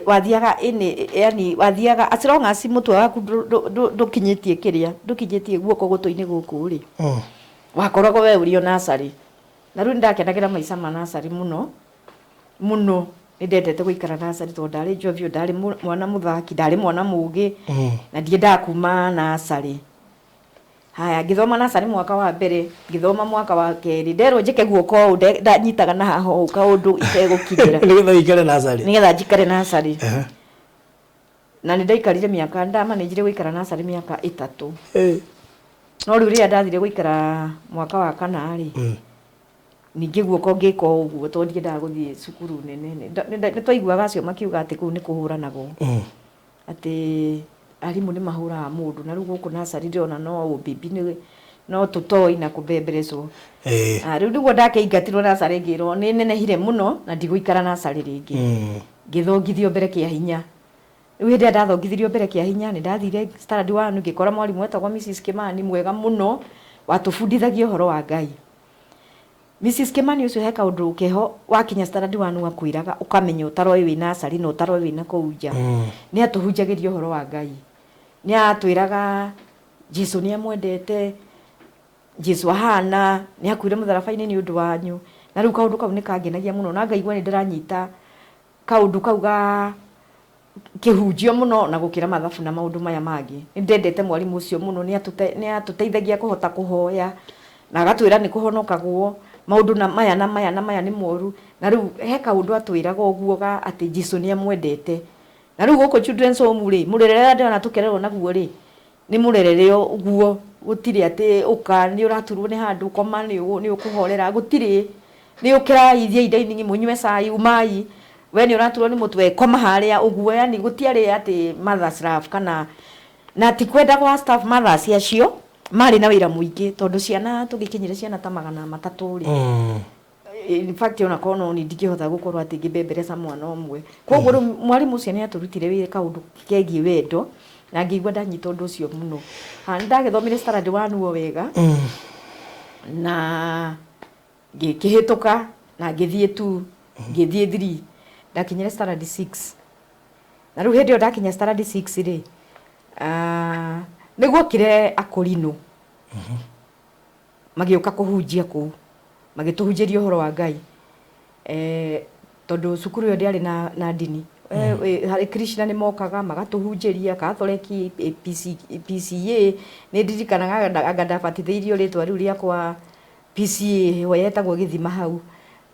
wathiaga ĩnĩ, yani wathiaga as long as mũtwe waku ndũkinyĩtie kĩrĩa, ndũkinyĩtie guoko gũtũ-inĩ gũkũ rĩ, wakoragwo we ũrĩ o nursery. Na rĩu nĩndakenagĩra maica ma nursery mũno mũno. Nĩ ndendete gũikara nursery tondũ ndarĩ jovial, ndarĩ mwana mũthaki, ndarĩ mwana mũgĩ, na ndiendaga kuma nursery. Haya, ngĩthoma nursery mwaka wa mbere, ngĩthoma mwaka wa kerĩ, nderwo njĩke guoko ũũ, ndanyitaga na haha ũũ kaũndũ itegũkinyĩra. Nĩgetha ũikare nursery. Nĩgetha njikare nursery. Na nĩ ndaikarire mĩaka, ndamanĩnjire gũikara nursery mĩaka 3. No rĩu rĩrĩa ndathire gũikara mwaka wa kana rĩ, ningĩ guoko ngĩka o ũguo tondũ ndiendaga gũthiĩ cukuru nene. Nĩ twaiguaga acio makiuga atĩ kũu nĩ kũhũranagwo. Atĩ arimũ nĩ mahũraga mũndũ, na rĩu gũkũ nursery ndĩrona no ũbibi nĩ no tũtoi na kũbemberecwo. Rĩu nĩguo ndakĩingatirwo nursery ngĩrwo nĩ nenehire mũno na ndigũikara nursery rĩngĩ. Ngĩthongithio mbere kĩa hinya. Rĩu hĩndĩ ĩrĩa ndathongithirio mbere kĩa hinya, nĩ ndathire standard 1 ngĩkora mwarimũ wetagwo Mrs Kimani mwega mũno, watũbundithagia ũhoro wa Ngai. Mrs Kimani ũcio he kaũndũ keho wakinya standard 1 akwĩraga ũkamenya ũtaroĩ wĩ nursery na ũtaroĩ wĩna kũu nja. Nĩ atũhunjagĩria ũhoro wa Ngai. Nĩ atwĩraga Jesu nĩ amwendete, Jesu ahana, nĩ akuire mũtharaba-inĩ nĩ ũndũ wanyu. Na rĩu kaũndũ kau nĩ kangenagia mũno na ngaigua nĩ ndĩranyita kaũndũ kau ga kĩhunjio mũno na gũkĩra mathabu na maũndũ maya mangĩ. Nĩ ndendete mwarimũ ũcio mũno, nĩ atũteithagia kũhota kũhoya na agatwĩra nĩ kũhonokagwo maũndũ na maya na maya na maya nĩ moru. Na rĩu he kaũndũ atwĩraga ũguo ga atĩ Jesu nĩ amwendete. Na rĩu gũkũ children's home rĩ, mũrerere ũrĩa ndĩrona tũkĩrerwo naguo rĩ, nĩ mũrerere ũguo, gũtirĩ atĩ ũka nĩ ũraturwo nĩ handũ koma nĩ ũkũhorera, gũtirĩ. Nĩ ũkĩrai thiĩi dining mũnyue cai, umai, we nĩ ũraturwo nĩ mũtwe koma harĩa ũguo, yani gũtiarĩ atĩ mother's love kana na ti kwenda gwa staff mothers acio marĩ na wĩra mũingĩ tondũ ciana tũgĩkinyire ciana ta 300 rĩ. In fact ona korwo no niĩ ndingĩhota gũkorwo atĩ ngĩbembereca mwana ũmwe. Koguo rĩu mwarimũ ũcio nĩ atũrutire wĩra kaũndũ kegiĩ wendo na ngĩigua ndanyita ũndũ ũcio mũno. Nĩ ndagĩthomire standard 1 o wega na ngĩkĩhĩtũka na ngĩthiĩ 2, ngĩthiĩ 3, ndakinyire standard 6. Na rĩu hĩndĩ ĩyo ndakinya standard 6 rĩ, nĩ guokire akũrinũ magĩũka kũhunjia kũu, magĩtũhunjĩria ũhoro wa Ngai. Tondũ cukuru ĩyo ndĩarĩ na ndini. Harĩ Krishna nĩ mokaga magatũhunjĩria, Catholic, PCA, nĩ ndirikanaga anga ndabatithĩirio rĩtwa rĩu rĩakwa PCA ĩyo yetagwo gĩthima hau.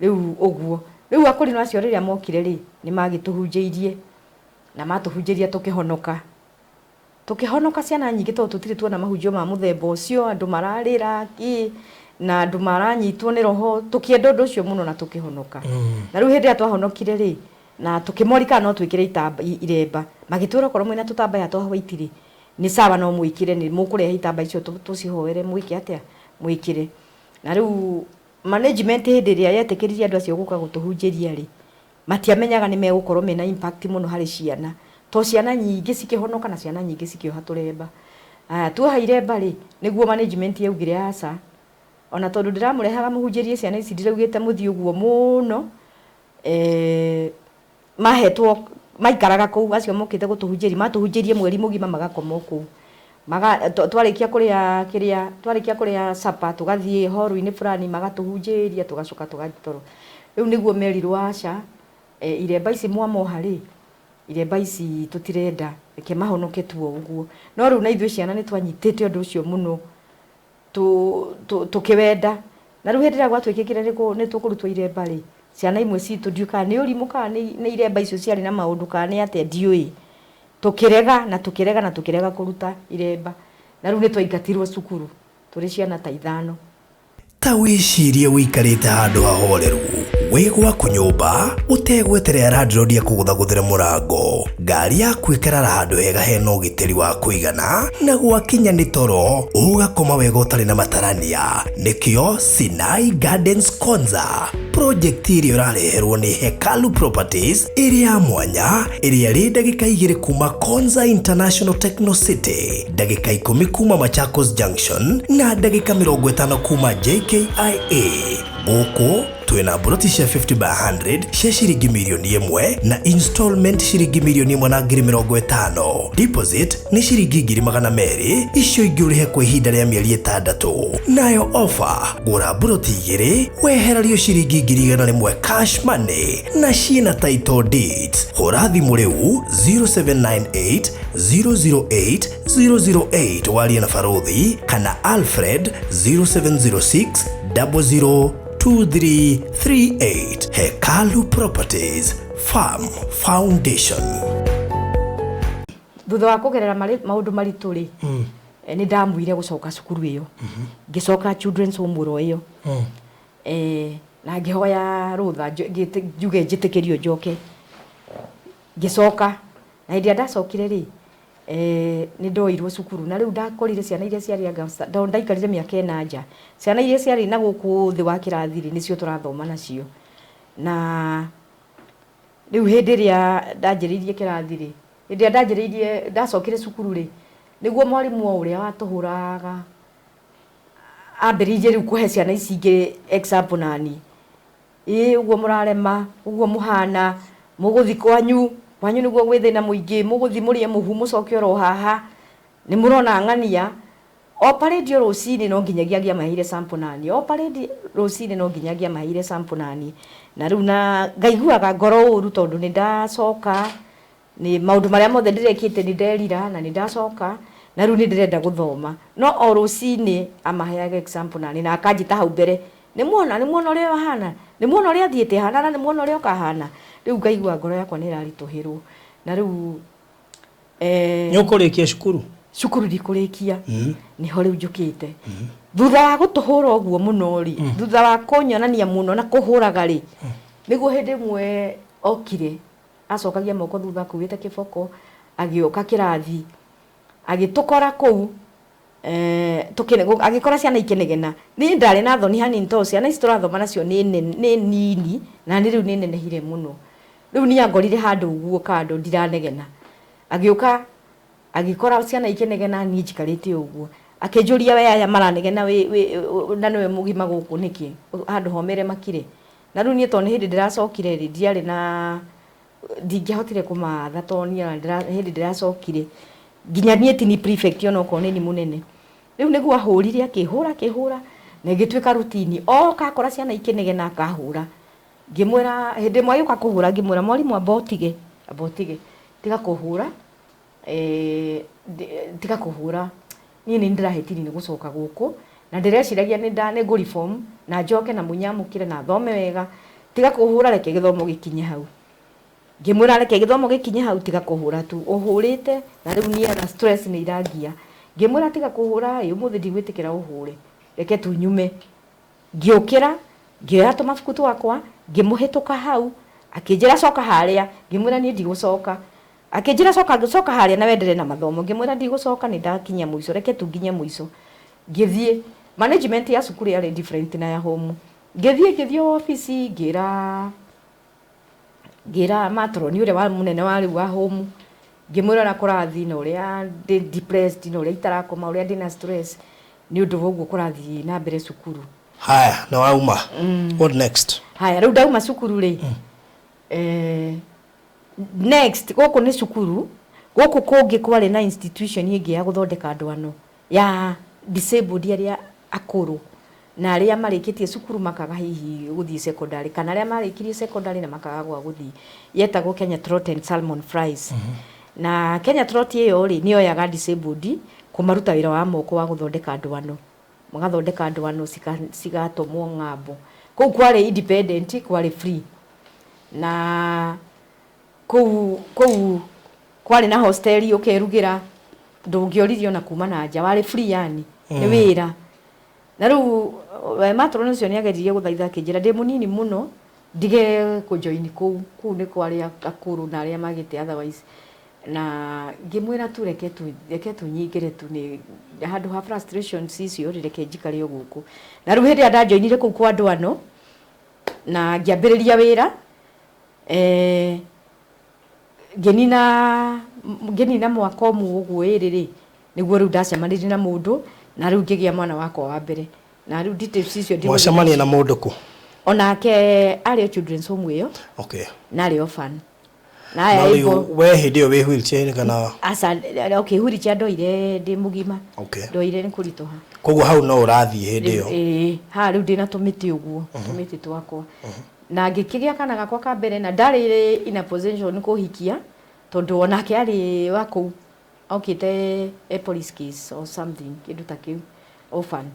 Rĩu ũguo. Rĩu akũrinũ acio rĩrĩa mokire rĩ, nĩ magĩtũhunjĩirie na matũhunjĩria tũkĩhonoka. Tũkĩhonoka ciana nyingĩ tondũ tũtirĩ tuona mahunjio ma mũthemba ũcio, andũ mararĩra kĩ, na andũ maranyitwo nĩ roho, tũkĩenda ũndũ ũcio mũno na tũkĩhonoka. Na rĩu hĩndĩ ĩrĩa twahonokire rĩ, na tũkĩmoria kana no twĩkĩre iremba, magĩtwĩra okorwo mwĩna tũtambaya twa white rĩ, nĩ sawa no mwĩkĩre, nĩ mũkũrehe itambaya icio tũcihoere mwĩke atĩa, mwĩkĩre. Na rĩu management hĩndĩ ĩrĩa yetĩkĩririe andũ acio gũka gũtũhunjĩria rĩ, matiamenyaga nĩ megũkorwo mena impact mũno harĩ ciana, to ciana nyingĩ cikĩhonoka na ciana nyingĩ cikĩoha tũremba. Aya, tuoha iremba rĩ, nĩguo management yaugire aca, ona tondũ ndĩramũrehaga mũhunjĩrie ciana ici ndiraugĩte mũthiĩ ũguo mũno, mahetwo maikaraga kũu, acio mokĩte gũtũhunjĩria, matũhunjĩrie mweri mũgima magakoma o kũu. Twarĩkia kũrĩa kĩrĩa, twarĩkia kũrĩa supper, tũgathiĩ hall-inĩ fulani magatũhunjĩria, tũgacoka tũgathiĩ toro. Rĩu nĩguo merirwo aca, iremba ici mwamoha rĩ, iremba ici tũtirenda, reke mahonoke tu o ũguo. No rĩu na ithuĩ ciana nĩ twanyitĩte ũndũ ũcio mũno, tũkĩwenda. Na rĩu hĩndĩ ĩrĩa gwatuĩkĩkire nĩ tũkũrutwo iremba rĩ, ciana imwe citũ ndiũĩ kana nĩ ũrimũ kana nĩ iremba icio ciarĩ na maũndũ kana nĩ atĩa ndiũĩ. Tũkĩrega na tũkĩrega na tũkĩrega kũruta iremba, na rĩu nĩ twaingatirwo cukuru tũrĩ ciana ta ithano. Ta wĩcirie ũikarĩte handũ hahoreru wĩ gwaku nyũmba ũtegweterera landlord akũgũthagũthĩre mũrango, ngari yaku ĩkarara handũ hega hena ũgitĩri wa kũigana, na gwakinya nĩ toro ũgakoma wega ũtarĩ na matarania. Nĩkĩo Sinai Gardens Konza project ĩrĩa ũrareherwo nĩ Hekalu Properties ĩrĩ ya mwanya, ĩrĩa ĩrĩ ndagĩka 2 kuma Konza International Techno City, ndagĩka 10 kuma Machakos Junction na ndagĩka 50 kuma JKIA. Gũkũ twĩna mburoti cia 50 by 100 cia ciringi mirioni 1 na installment ciringi 1,050,000. Deposit nĩ ciringi 200,000, icio ingĩ ũrĩhe kwa ihinda rĩa mĩeri 6. Nayo offer, gũra mburoti 2 wehererio ciringi 100,000 cash money na ciĩna title deeds. Hũra thimũ rĩu 0798 008 008 warie na Barothi kana Alfred 0706 00 2338. Hekalu Properties, Farm Foundation. Thutha wa kũgerera maũndũ maritũ rĩ, nĩ ndamuire gũcoka cukuru ĩyo, ngĩcoka children's home oro ĩyo, na ngĩhoya rũtha njuge njĩtĩkĩrio njoke. Ngĩcoka, na hĩndĩ ĩrĩa ndacokire rĩ, nĩ ndoirwo cukuru, na rĩu ndakorire ciana iria ciarĩ anga ndaikarire mĩaka 4 nja, ciana iria ciarĩ na gũkũ thĩ wa kĩrathi rĩ, nĩcio tũrathoma nacio. Na rĩu hĩndĩ ĩrĩa ndanjĩrĩirie kĩrathi rĩ, hĩndĩ ĩrĩa ndanjĩrĩirie ndacokire cukuru rĩ, nĩguo mwarimũ o ũrĩa watũhũraga ambĩrĩirie rĩu kũhe ciana ici ingĩ example nani, ĩĩ ũguo mũrarema, ũguo mũhana, mũgũthi kwanyu, kwanyu nĩguo gwĩ thĩna mũingĩ, mũgũthi mũrĩe mũhu mũcoke oro haha, nĩ mũrona ng'ania. O parade rũcinĩ no nginyagia angĩamaheire sample nani, o parade rũcinĩ no nginyagia angĩamaheire sample nani. Na rĩu na ngaiguaga ngoro ũru tondũ nĩ ndacoka, nĩ maũndũ marĩa mothe ndĩrekĩte nĩ nderira na nĩ ndacoka, na rĩu nĩ ndĩrenda gũthoma. No o rũcinĩ amaheaga example nani na akanjĩta hau mbere, nĩ muona, nĩ muona ũrĩa ahana, nĩ muona ũrĩa athiĩte ahana, na nĩ muona ũrĩa ũkahana. Rĩu ngaigua ngoro yakwa nĩ ĩraritũhĩrwo. Na rĩu Nĩ ũkũrĩkia cukuru? Cukuru ndikũrĩkia, nĩho rĩu njũkĩte. Thutha wa gũtũhũra ũguo mũno rĩ, thutha wa kũnyonania mũno na kũhũraga rĩ, nĩguo hĩndĩ ĩmwe okire, acokagia moko thutha akuĩte kĩboko, agĩũka kĩrathi, agĩtũkora kũu, agĩkora ciana ikĩnegena. Niĩ ndarĩ na thoni hanini tondũ ciana ici tũrathoma nacio nĩ nini, na nĩ rĩu nĩ nenehire mũno. Rĩu niĩ angorire handũ ũguo kando ndiranegena. Agĩũka agĩkora ciana ikĩnegena, niĩ njikarĩte ũguo. Akĩnjũria, we aya maranegena na nĩwe mũgima gũkũ nĩkĩ? Handũ homere makire. Na rĩu niĩ tondũ nĩ hĩndĩ ndĩracokire rĩ, ndiarĩ na ndingĩahotire kũmatha tondũ niĩ hĩndĩ ndĩracokire. Nginya niĩ ti ni prefect onokorwo nĩ ni mũnene. Rĩu nĩguo ahũrire, akĩhũra, akĩhũra, na ĩgĩtuĩka routine. Oka akora ciana ikĩnegena akahũra. Ngĩmwĩra hĩndĩ ĩmwe agĩũka kũhũra, ngĩmwĩra mwarimũ amba ũtige, amba ũtige, tiga kũhũra, tiga kũhũra. Niĩ nĩ ndĩrahĩtirie nĩ gũcoka gũkũ, na ndĩreciragia nĩ ngũ reform, na njoke na mũnyamũkĩre na thome wega. Tiga kũhũra, reke gĩthomo gĩkinye hau. Ngĩmwĩra reke gĩthomo gĩkinye hau, tiga kũhũra tu, ũhũrĩte na rĩu niĩ ona stress nĩ irangia. Ngĩmwĩra tiga kũhũra ĩ, ũmũthĩ ndigwĩtĩkĩra ũhũre, reke tu nyume. Ngĩũkĩra, ngĩoya tũmabuku twakwa, ngĩmũhĩtũka hau, akĩnjĩra coka harĩa, ngĩmwĩra niĩ ndigũcoka. Akĩnjĩra coka, coka harĩa na wendelee na mathomo, ngĩmwĩra ndigũcoka, nĩ ndakinya mũico, reke tu nginye mũico. Ngĩthiĩ, management ya cukuru yarĩ different na ya home. Ngĩthiĩ, ngĩthiĩ obici, ngĩra matron ũrĩa wa mũnene wa rĩu wa home, ngĩmwĩra ũrĩa kũrathiĩ na ũrĩa ndĩ depressed na ũrĩa itarakoma, ũrĩa ndĩna stress nĩ ũndũ wa ũguo kũrathiĩ na mbere cukuru. Haya, na wauma. What next? Haya, rĩu ndauma cukuru rĩ, next gũkũ nĩ cukuru, gũkũ kũngĩ kwarĩ na institution ĩngĩ ya gũthondeka andũ ano ya disabled arĩa akũrũ na arĩa marĩkĩtie cukuru makaga hihi gũthiĩ secondary, kana arĩa marĩkirie secondary na makaga gwa gũthiĩ, yetagwo Kenya Trout and Salmon Fries. Na Kenya Trout ĩyo rĩ, nĩyoyaga disabled kũmaruta wĩra wa moko wa gũthondeka ndwano, magathondeka ndwano cigatũmwo ng'ambo. Kũu kwarĩ independent, kwarĩ free. Na kũu Kwarĩ na hosteli ũkerugĩra, ndũngĩoririo na kuma na nja, warĩ free yani, nĩ wĩra. Na rĩu we matron ũcio nĩ ageririe gũthaitha akĩnjĩra ndĩ mũnini mũno ndige kũjoin kũu, kũu nĩ kwa arĩa akũrũ na arĩa magĩte otherwise. Na ngĩmwĩra tu reke tu reke tu nyingĩre tu nĩ handũ ha frustrations icio rĩ reke njikare o gũkũ. Na rĩu hĩndĩ ĩrĩa ndajoinire kũu kwa ndwano na ngĩambĩrĩria wĩra eh, ngĩnina ngĩnina mwaka ũmwe ũguo ĩrĩ rĩ nĩguo rĩu ndacemanirie na mũndũ na rĩu ngĩgĩa mwana wakwa wa mbere na rĩu details icio ndigũthiĩ Mwacemania na mũndũ kũ? Onake arĩ o children's home ĩyo. Na arĩ orphan na aya No rĩu we hĩndĩ ĩyo wĩ wheelchair kana? Aca, okay, wheelchair ndoire ndĩ mũgima. Ndoire nĩ kũritũha. Koguo hau no ũrathiĩ hĩndĩ ĩyo? Ĩĩ, haha rĩu ndĩna tũmĩtĩ ũguo, tũmĩtĩ twakwa. Na ngĩkĩgĩa kana gakwa ka mbere na ndarĩ in a position kũhikia tondũ onake arĩ wa kũu okĩte e police case or something kĩndũ ta kĩu, orphan.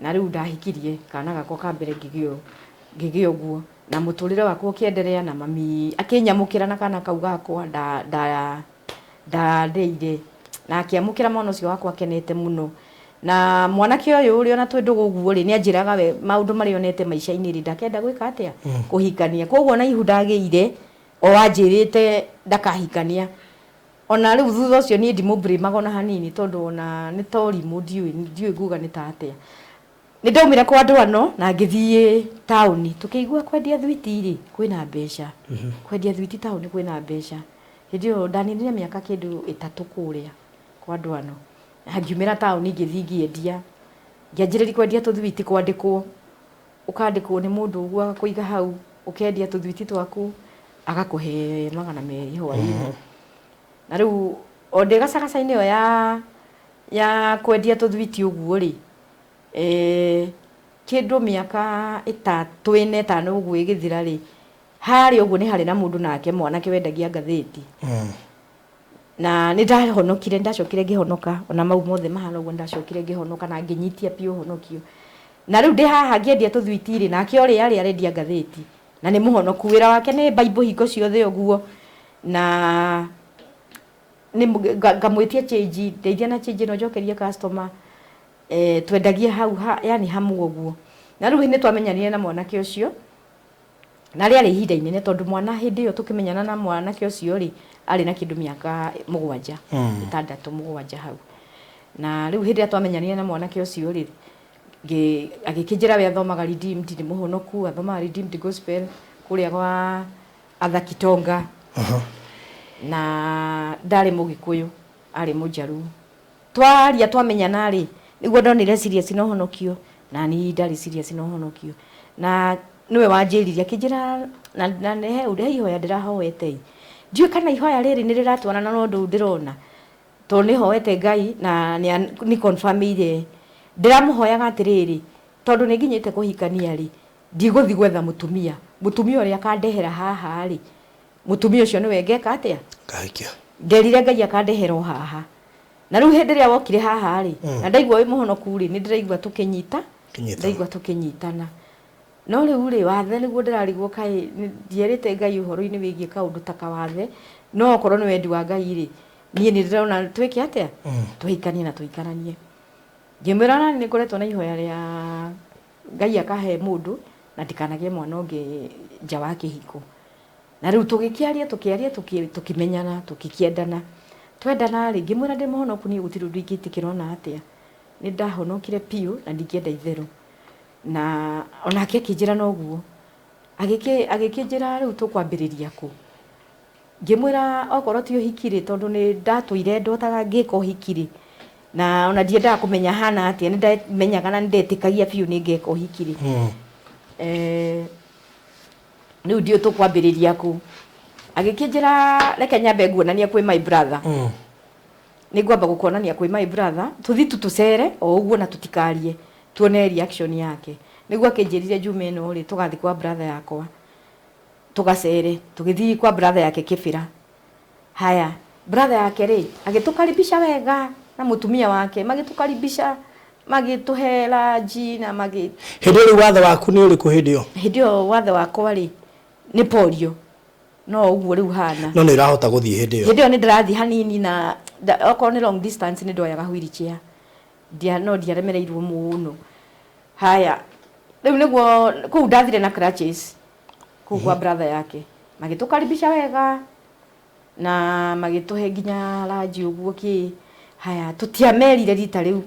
Na rĩu ndahikirie kana gakwa ka mbere ngĩgĩa ngĩgĩa ũguo na mũtũrĩre wakwa ũkĩenderea na mami akĩnyamũkĩra na kana kau gakwa nda nda ndarĩire na akĩamũkĩra mwana ũcio wakwa akenete mũno. Na mwanake ũyũ rĩ ona twĩ ndũgũ ũguo rĩ nĩ anjĩraga we maũndũ marĩa onete maica-inĩ rĩ ndakenda gwĩka atĩa kũhikania. Koguo ona ihu ndagĩire o anjĩrĩte ndakahikania. Ona rĩu thutha ũcio niĩ ndimũ blame aga ona hanini tondũ ona nĩ ta ũrimũ ndiũĩ ndiũĩ nguga nĩ ta atĩa. Nĩ ndaumire kwa ndwano na ngĩthiĩ taũni tũkĩigua kwendia thwiti rĩ kwĩna mbeca. Kwendia thwiti taũni kwĩna mbeca. Hĩndĩ ĩyo ndaninire mĩaka kĩndũ ĩtatũ kũrĩa kwa ndwano. Na ngiumĩra taũni ngĩthiĩ ngĩendia. Ngĩanjĩrĩria kwendia tũthwiti kwandĩkwo. Ũkandĩkwo nĩ mũndũ ũguo agakũiga hau ũkendia tũthwiti twaku agakũhe 200 hwaĩ-inĩ. Na rĩu o ndĩ gacagaca-inĩ ĩyo ya ya kwendia tũthwiti ũguo rĩ, eh, kĩndũ mĩaka ĩtatũ ĩna ĩtano ũguo ĩgĩthira rĩ, harĩa ũguo nĩ harĩ na mũndũ nake mwanake wendagia ngathĩti. Na nĩ ndahonokire, nĩ ndacokire ngĩhonoka, ona mau mothe mahana ũguo nĩ ndacokire ngĩhonoka na ngĩnyitia biũ ũhonokio. Na rĩu ndĩ haha ngĩendia tũthwiti rĩ, nake ũrĩa arĩ arendia ngathĩti, na nĩ mũhonoku, wĩra wake nĩ Bible hingo ciothe ũguo, na ngamwĩtia change, ndeithia na change ĩno njokerie customer, eh, twendagia hau ha, yani hamwe ũguo. Na rĩu nĩ twamenyanire na mwanake ũcio, na rĩarĩ ihinda inene tondũ mwana hĩndĩ ĩyo tũkĩmenyana na mwanake ũcio rĩ, arĩ na kĩndũ mĩaka 7, 6 7 hau. Na rĩu hĩndĩ ĩrĩa twamenyanire na mwanake ũcio rĩ, agĩkĩnjĩra we athomaga Redeemed, nĩ mũhonoku, athomaga Redeemed Gospel kũrĩa gwa Arthur Kitonga. Na ndarĩ Mũgĩkũyũ, arĩ Mũjaruo. Twaria twamenyana rĩ, nĩguo ndonire serious na ũhonokio, na niĩ ndarĩ serious na ũhonokio. Na nĩwe wanjĩrire akĩnjĩra na na he he ihoya ndĩrahoete ĩ. Ndiũĩ kana ihoya rĩrĩ nĩ rĩratwarana na ũndũ ũyũ ndĩrona, tondũ nĩ hoete Ngai na nĩ confirm ire. Ndĩramũhoyaga atĩrĩrĩ, tondũ nĩ nginyĩte kũhikania rĩ, ndigũthiĩ gwetha mũtumia. Mũtumia ũrĩa akandehera haha rĩ, mũtumia ũcio nĩwe ngeka atĩa? Ngahikia. Nderire Ngai akandehera o haha. Na rĩu hĩndĩ ĩrĩa wokire haha rĩ, na ndaigua wĩ mũhonoku rĩ, nĩ ndĩraigua tũkĩnyita, ndaigua tũkĩnyitana. No rĩu rĩ, wathe nĩguo ndĩrarigwo kaĩ ndierĩte Ngai ũhoro-inĩ wĩgiĩ kaũndũ ta kawathe, no okorwo nĩ wendi wa Ngai rĩ, niĩ nĩ ndĩrona twĩke atĩa? Tũhikanie na tũikaranie. Ngĩmwĩra ona nĩ ngoretwo na ihoya rĩa Ngai akahe mũndũ na ndikanagĩe mwana ũngĩ nja wa kĩhiko. Na rĩu tũgĩkĩaria tũkĩaria tũkĩmenyana tũgĩkĩendana. Twendana rĩ, ngĩmwĩra ndĩ mũhonoku niĩ gũtirĩ ũndũ ingĩtĩkĩra ona atĩa. Nĩ ndahonokire biũ na ndingĩenda itherũ. Na onake akĩnjĩra noguo. Agĩkĩnjĩra rĩu tũkwambĩrĩria kũ? Ngĩmwĩra okorwo ti ũhiki rĩ, tondũ nĩ ndatũire ndotaga ngĩka ũhiki rĩ, na ona ndiendaga kũmenya hana atĩa, nĩ ndamenyaga na nĩ ndetĩkagia biũ nĩ ngeka ũhiki rĩ. Rĩu ndiũĩ tũkwambĩrĩria kũ. Agĩkĩnjĩra reke nyambe nguonania kwĩ my brother. Nĩ ngwamba gũkuonania kwĩ my brother, tũthiĩ tu tũcere o ũguo na tũtikarie, tuone reaction yake. Nĩguo akĩnjĩrire Juma ĩno rĩ, tũgathiĩ kwa brother yakwa tũgacere. Tũgĩthiĩ kwa brother yake Kĩbĩra. Haya, brother yake rĩ, agĩtũkaribisha wega na mũtumia wake, magĩtũkaribisha, magĩtũhe ranji na magĩ Hĩndĩ ĩyo rĩu wathe waku nĩ ũrĩkũ hĩndĩ ĩyo? Hĩndĩ ĩyo wathe wakwa rĩ, nĩ polio. No ũguo rĩu hana. No nĩ ũrahota gũthiĩ hĩndĩ ĩyo? Hĩndĩ ĩyo nĩ ndĩrathiĩ hanini na okorwo nĩ long distance nĩ ndoyaga wheelchair. Ndia, no ndiaremereirwo mũno. Haya, rĩu nĩguo kũu ndathire na crutches kũu kwa brother yake. Magĩtũkaribisha wega na magĩtũhe nginya ranji ũguo kĩ. Haya, tũtiamerire rita rĩu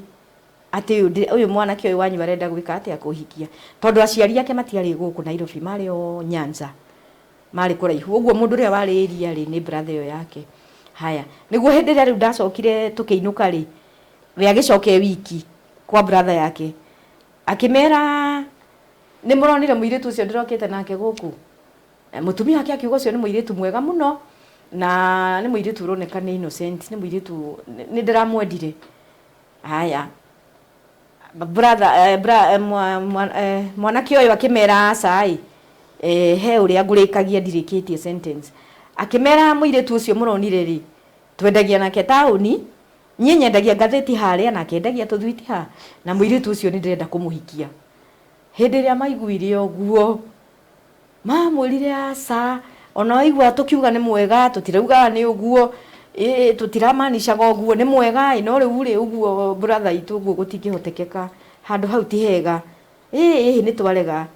atĩ ũyũ mwanake ũyũ wanyu arenda gwĩka atĩa, kũhikia. Tondũ aciari ake matiarĩ gũkũ Nairobi, marĩ o Nyanza. Marĩ kũraihu. Ũguo mũndũ ũrĩa warĩ area rĩ, nĩ brother ĩyo yake. Haya, nĩguo hĩndĩ ĩrĩa rĩu ndacokire tũkĩinũka rĩ, we agĩcoka e wiki kwa brother yake. Akĩmera nĩ mũronire mũirĩtu ũcio ndĩrokĩte nake gũkũ? Mũtumia wake akiuga ũcio nĩ mũirĩtu mwega mũno na nĩ mũirĩtu ũroneka nĩ innocent, nĩ mũirĩtu nĩ ndĩramwendire. Haya, brother, mwanake ũyũ akĩmera aca ĩ, he ũrĩa ngũrĩkagia ndirĩkĩtie sentence. Akĩmera mũirĩtu ũcio mũronire rĩ, twendagia nake taũni, niĩ nyendagia ngathĩti harĩa nake endagia tũthwiti ha, na mũirĩtu ũcio nĩ ndĩrenda kũmũhikia. Hĩndĩ ĩrĩa maiguire ũguo, mamwĩrire aca, ona waigua tũkiuga nĩ mwega, tũtiraugaga nĩ ũguo, tũtiramanicaga ũguo, nĩ mwega ĩ, no rĩu rĩ ũguo brother itũ ũguo gũtingĩhotekeka, handũ hau ti hega. Ĩ nĩ twarega,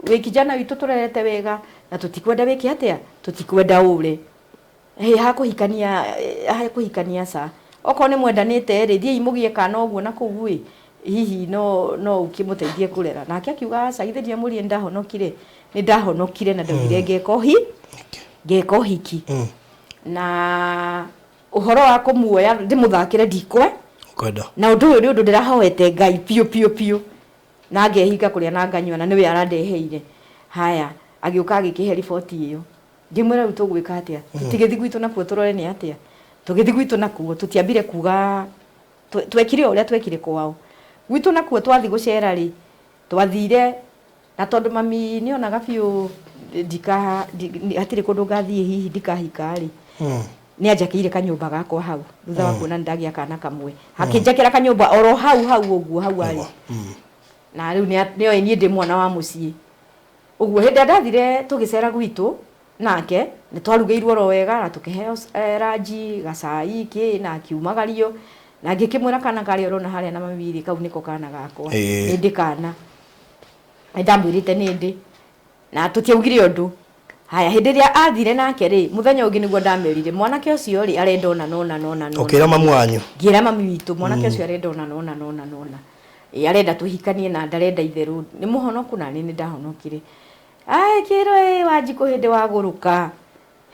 wĩ kijana witũ tũrerete wega, na tũtikwenda wĩke atĩa, tũtikwenda ũre. Ĩ hakũhikania, hakũhikania ca. Okorwo nĩ mwendanĩte rĩ, thiĩi mũgĩe kana ũguo na kũu ĩ, hihi no ũkĩmũteithie kũrera. Nake akiuga aca, githĩ ndiamwĩrire nĩ ndahonokire? Nĩ ndahonokire na ndaugire ngeka ngeka ũhiki. Na ũhoro wa kũmuoya ndĩmũthakĩre ndikwe. Kwenda. Na ũndũ ũyũ nĩ ũndũ ndĩrahoete Ngai biũ biũ biũ. Na ngehinga kũrĩa na nganyua na nĩwe arandeheire. Haya, agĩũka agĩkĩhe riboti ĩyo. Ngĩmwĩra rĩu tũgwĩka atĩa? Tũtigĩthiĩ gwitũ nakuo tũrore nĩ atĩa? Tũgĩthiĩ gwitũ nakuo tũtiambire kuga, twekire o ũrĩa twekire kwao. Gwitũ nakuo twathiĩ gũcera rĩ, twathire na tondũ mami nĩonaga biũ hatirĩ kũndũ ngathiĩ hihi ndikahika rĩ, nĩ anjakĩire kanyũmba gakwa hau thutha wa kuona nĩ ndagĩa kana kamwe. Akĩnjakĩra kanyũmba oro hau hau ũguo hau arĩ. Na rĩu nĩoĩ niĩ ndĩ mwana wa mũciĩ. Ũguo hĩndĩ ĩrĩa ndathire tũgĩcera gwitũ nake, nĩ twarugĩirwo oro wega na tũkĩheo ranji, gacai, kĩ na akiumagario. Na ngĩkĩmwĩra kana karĩa ũrona harĩa na mami rĩ, kau nĩko kana gakwa. Nĩ ndĩ kana. Nĩ ndamwĩrĩte nĩ ndĩ. Na tũtiaugire ũndũ. Haya, hĩndĩ ĩrĩa athire nake rĩ, mũthenya ũngĩ nĩguo ndamerire, mwanake ũcio rĩ, arenda ũna na ũna na ũna na ũna. Ũkĩra mamu wanyu? Ngĩra mami witũ, mwanake ũcio arenda ũna na ũna na ũna na ũna. Ĩ, arenda tũhikanie na ndarenda itherũ. Nĩ mũhonoku na niĩ nĩ ndahonokire. Ai, kĩro ĩ, Wanjikũ hĩndĩ wagũrũka.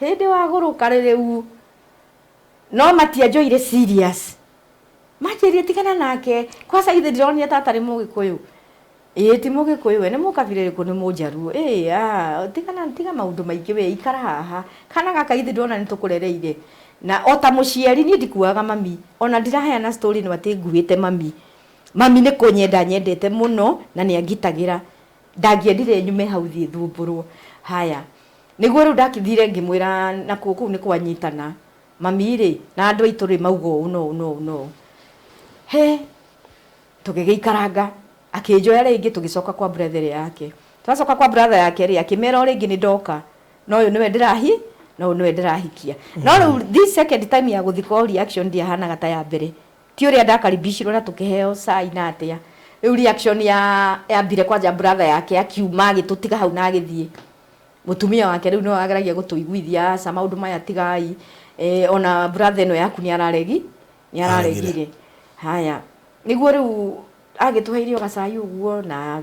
Hĩndĩ wagũrũka rĩu. No matianjoire serious. Manjĩrire tigana nake. Kwanza ithe ndironire ta atarĩ mũgĩkũyũ. Ĩ, ti mũgĩkũyũ we, nĩ mũkabira ĩrĩkũ? Nĩ mũnjaruo. Ĩ, tigana, tiga maũndũ maingĩ we, ikara haha. Kana gaka ithe ndĩrona nĩ tũkũrereire. Na o ta mũciari niĩ ndikuaga mami. Ona ndiraheana story ĩno atĩ nguĩte mami. Mami nĩ kũnyenda nyendete mũno na nĩ angitagĩra. Ndangĩendire nyume hau thiĩ thumbũrwo. Haya, nĩguo rĩu ndakĩthire ngĩmwĩra nakuo kũu nĩ kwanyitana. Mami rĩ, na andũ aitũ rĩ mauga ũũ na ũũ na ũũ na ũũ. He, tũgĩgĩikaranga, akĩnjoya rĩngĩ tũgĩcoka kwa brother yake. Twacoka kwa brother yake rĩ, akĩmera o rĩngĩ nĩ ndoka. No ũyũ nĩwe ndĩrahi, no ũyũ nĩwe ndĩrahikia. No rĩu this second time ya gũthikwo reaction ndiahanaga ta ya mbere. Ti ũrĩa ndakaribishirwo na tũkĩheo cai na atĩa. Rĩu reaction ya yambire kwanja brother yake akiuma agĩtũtiga hau na agĩthiĩ. Mũtumia wake rĩu nĩwe wageragia gũtũiguithia aca maũndũ maya tigai. Ona brother ĩno yaku nĩ araregi, nĩ araregire. Haya, nĩguo rĩu agĩtũheire o gacai ũguo na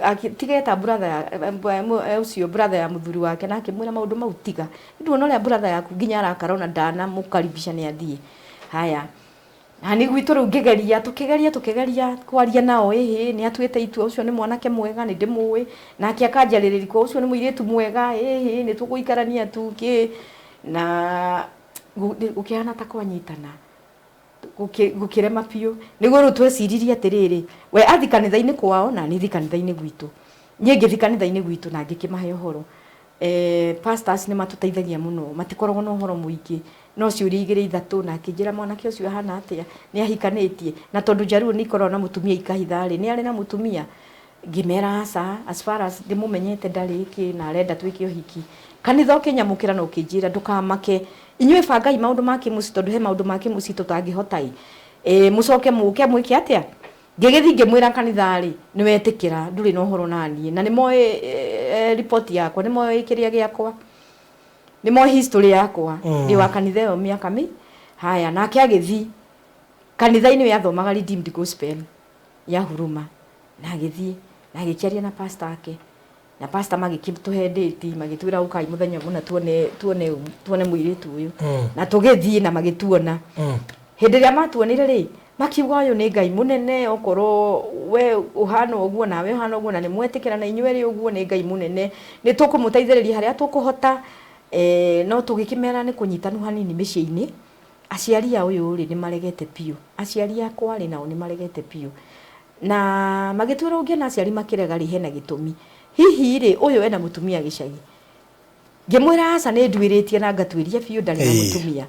agĩtigeta brother ya ũcio brother ya mũthuri wake na akĩmwĩra maũndũ mau tiga. Nĩ ũrĩa brother yaku nginya arakara ona ndanamũkaribisha nĩ athiĩ. Haya, na nĩ gwitũ rĩu ngĩgeria, tũkĩgeria tũkĩgeria kwaria nao, ĩhĩ nĩ atuĩte itua, ũcio nĩ mwanake mwega nĩ ndĩmũĩ, nake akanjarĩrĩria kwa ũcio nĩ mũirĩtu mwega, ĩhĩ nĩ tũgũikarania tu kĩ, na gũkĩhana ta kwanyitana. Gũkĩrema biũ. Nĩguo rĩu tweciririe atĩrĩrĩ, we athi kanitha-inĩ kwao na niĩ thiĩ kanitha-inĩ gwitũ. Niĩ ngĩthiĩ kanitha-inĩ gwitũ na ngĩkĩmahe ũhoro. Pastors nĩ matũteithagia mũno, matikoragwo na ũhoro mũingĩ, no ciũria igĩrĩ ithatũ, na akĩnjĩra mwanake ũcio ahana atĩa, nĩ ahikanĩtie, na tondũ Njaruo nĩ ikoragwo na mũtumia ikahitha rĩ, nĩ arĩ na mũtumia? Ngĩmera aca, as far as ndĩmũmenyete ndarĩ kĩ na arenda twĩke ũhiki. Kanitha ũkĩnyamũkĩra na ũkĩnjĩra ndũkamake, inyuĩ bangai maũndũ ma kĩmũciĩ tondũ he maũndũ ma kĩmũciĩ tũtangĩhota ĩ. Ĩ mũcoke mũke mwĩke atĩa? Ngĩgĩthiĩ ngĩmwĩra kanitha rĩ, nĩ wetĩkĩra ndũrĩ na ũhoro naniĩ na nĩ moĩ riboti yakwa, nĩ moĩ kĩrĩa gĩakwa, nĩ moĩ history yakwa, ndĩ wa kanitha ĩyo mĩaka mĩ haya. Nake agĩthiĩ kanitha-inĩ ũyũ athomaga Redeemed Gospel ya Huruma, na agĩthiĩ na agĩkĩaria na pastor ake, na pastor magĩkĩtũhe date, magĩtwĩra ũkai mũthenya mũna tuone tuone tuone mũirĩtu ũyũ. Na tũgĩthiĩ na magĩtuona. Hĩndĩ ĩrĩa matuonire rĩ, makiuga ũyũ nĩ Ngai mũnene, okorwo we ũhana ũguo nawe ũhana ũguo na nĩ mwetĩkĩra na inyuĩ erĩ ũguo, nĩ Ngai mũnene, nĩ tũkũmũteithĩrĩria harĩa tũkũhota. No tũgĩkĩmera nĩ kũnyitanu hanini mĩciĩ-inĩ. Aciari a ũyũ rĩ nĩ maregete biũ, aciari akwa rĩ nao nĩ maregete biũ. Na magĩtwĩra ũngĩona aciari makĩrega rĩ hena gĩtũmi. Hihi rĩ ũyũ ena mũtumia gĩcagi? Ngĩmwĩra aca nĩ nduĩrĩtie na ngatuĩria biũ ndarĩ na mũtumia.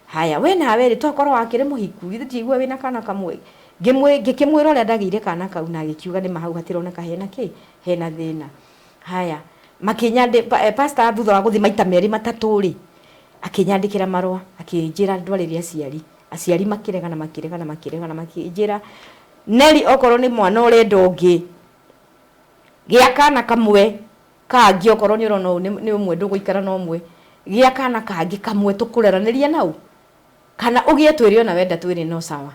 Haya we nawe rĩ tokorwo wakĩrĩ mũhiku, githĩ ndiaigua wĩna kana kamwe? Ngĩkĩmwĩra ũrĩa ndagĩire kana kau na agĩkiuga nĩma hau hatironeka hena kĩ, hena thĩna. Haya makĩnyandĩ, pastor thutha wa gũthiĩ maita merĩ matatũ rĩ, akĩnyandĩkĩra marũa akĩnjĩra ndwarĩre aciari. Aciari makĩrega na makĩrega na makĩrega na makĩnjĩra Nelly okorwo nĩ mwana ũrenda ũngĩ, gĩa kana kamwe kangĩ, okorwo nĩ ũrona ũyũ nĩ ũmwe ndũgũikara na ũmwe, gĩa kana kangĩ kamwe tũkũreranĩria nau, kana ũgĩe twĩrĩ ona wenda twĩrĩ no sawa.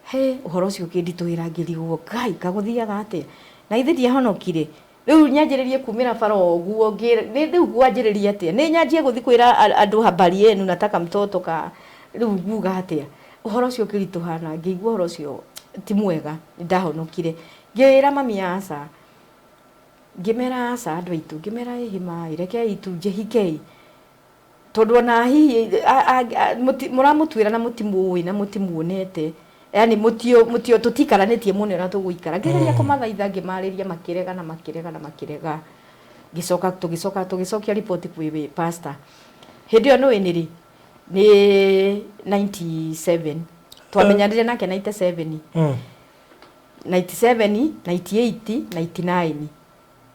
He ũhoro ũcio ũkĩnditũhĩra ngĩrigwo Ngai kagũthiaga atĩa, na githĩ ndiahonokire? Rĩu nyanjĩrĩrie kumĩra bara o ũguo ngĩ rĩu ngwanjĩrĩria atĩa? Nĩ nyanjie gũthiĩ kwĩra andũ habari yenu nataka mtoto ka rĩu nguga atĩa? Ũhoro ũcio ũkĩritũha na ngĩigua ũhoro ũcio ti mwega, nĩ ndahonokire. Ngĩra mami aca, ngĩmera aca andũ aitũ, ngĩmera ĩhĩ ma ĩ, rekei tu njĩhike ĩ. Tondũ ona hihi mũramũtuĩra na mũtimũĩ na mũtimuonete, yani mũtio mũtio tũtikaranĩtie mũno ũrĩa tũgũikara. Ngĩgeria kũmathaitha ngĩmarĩria makĩrega na makĩrega na makĩrega. Ngĩcoka tũgĩcoka tũgĩcokia riboti kwĩ pastor. Hĩndĩ ĩyo nĩũĩ nĩ rĩ? Nĩ 97. Twamenyanire nake 97. 97, 98, 99.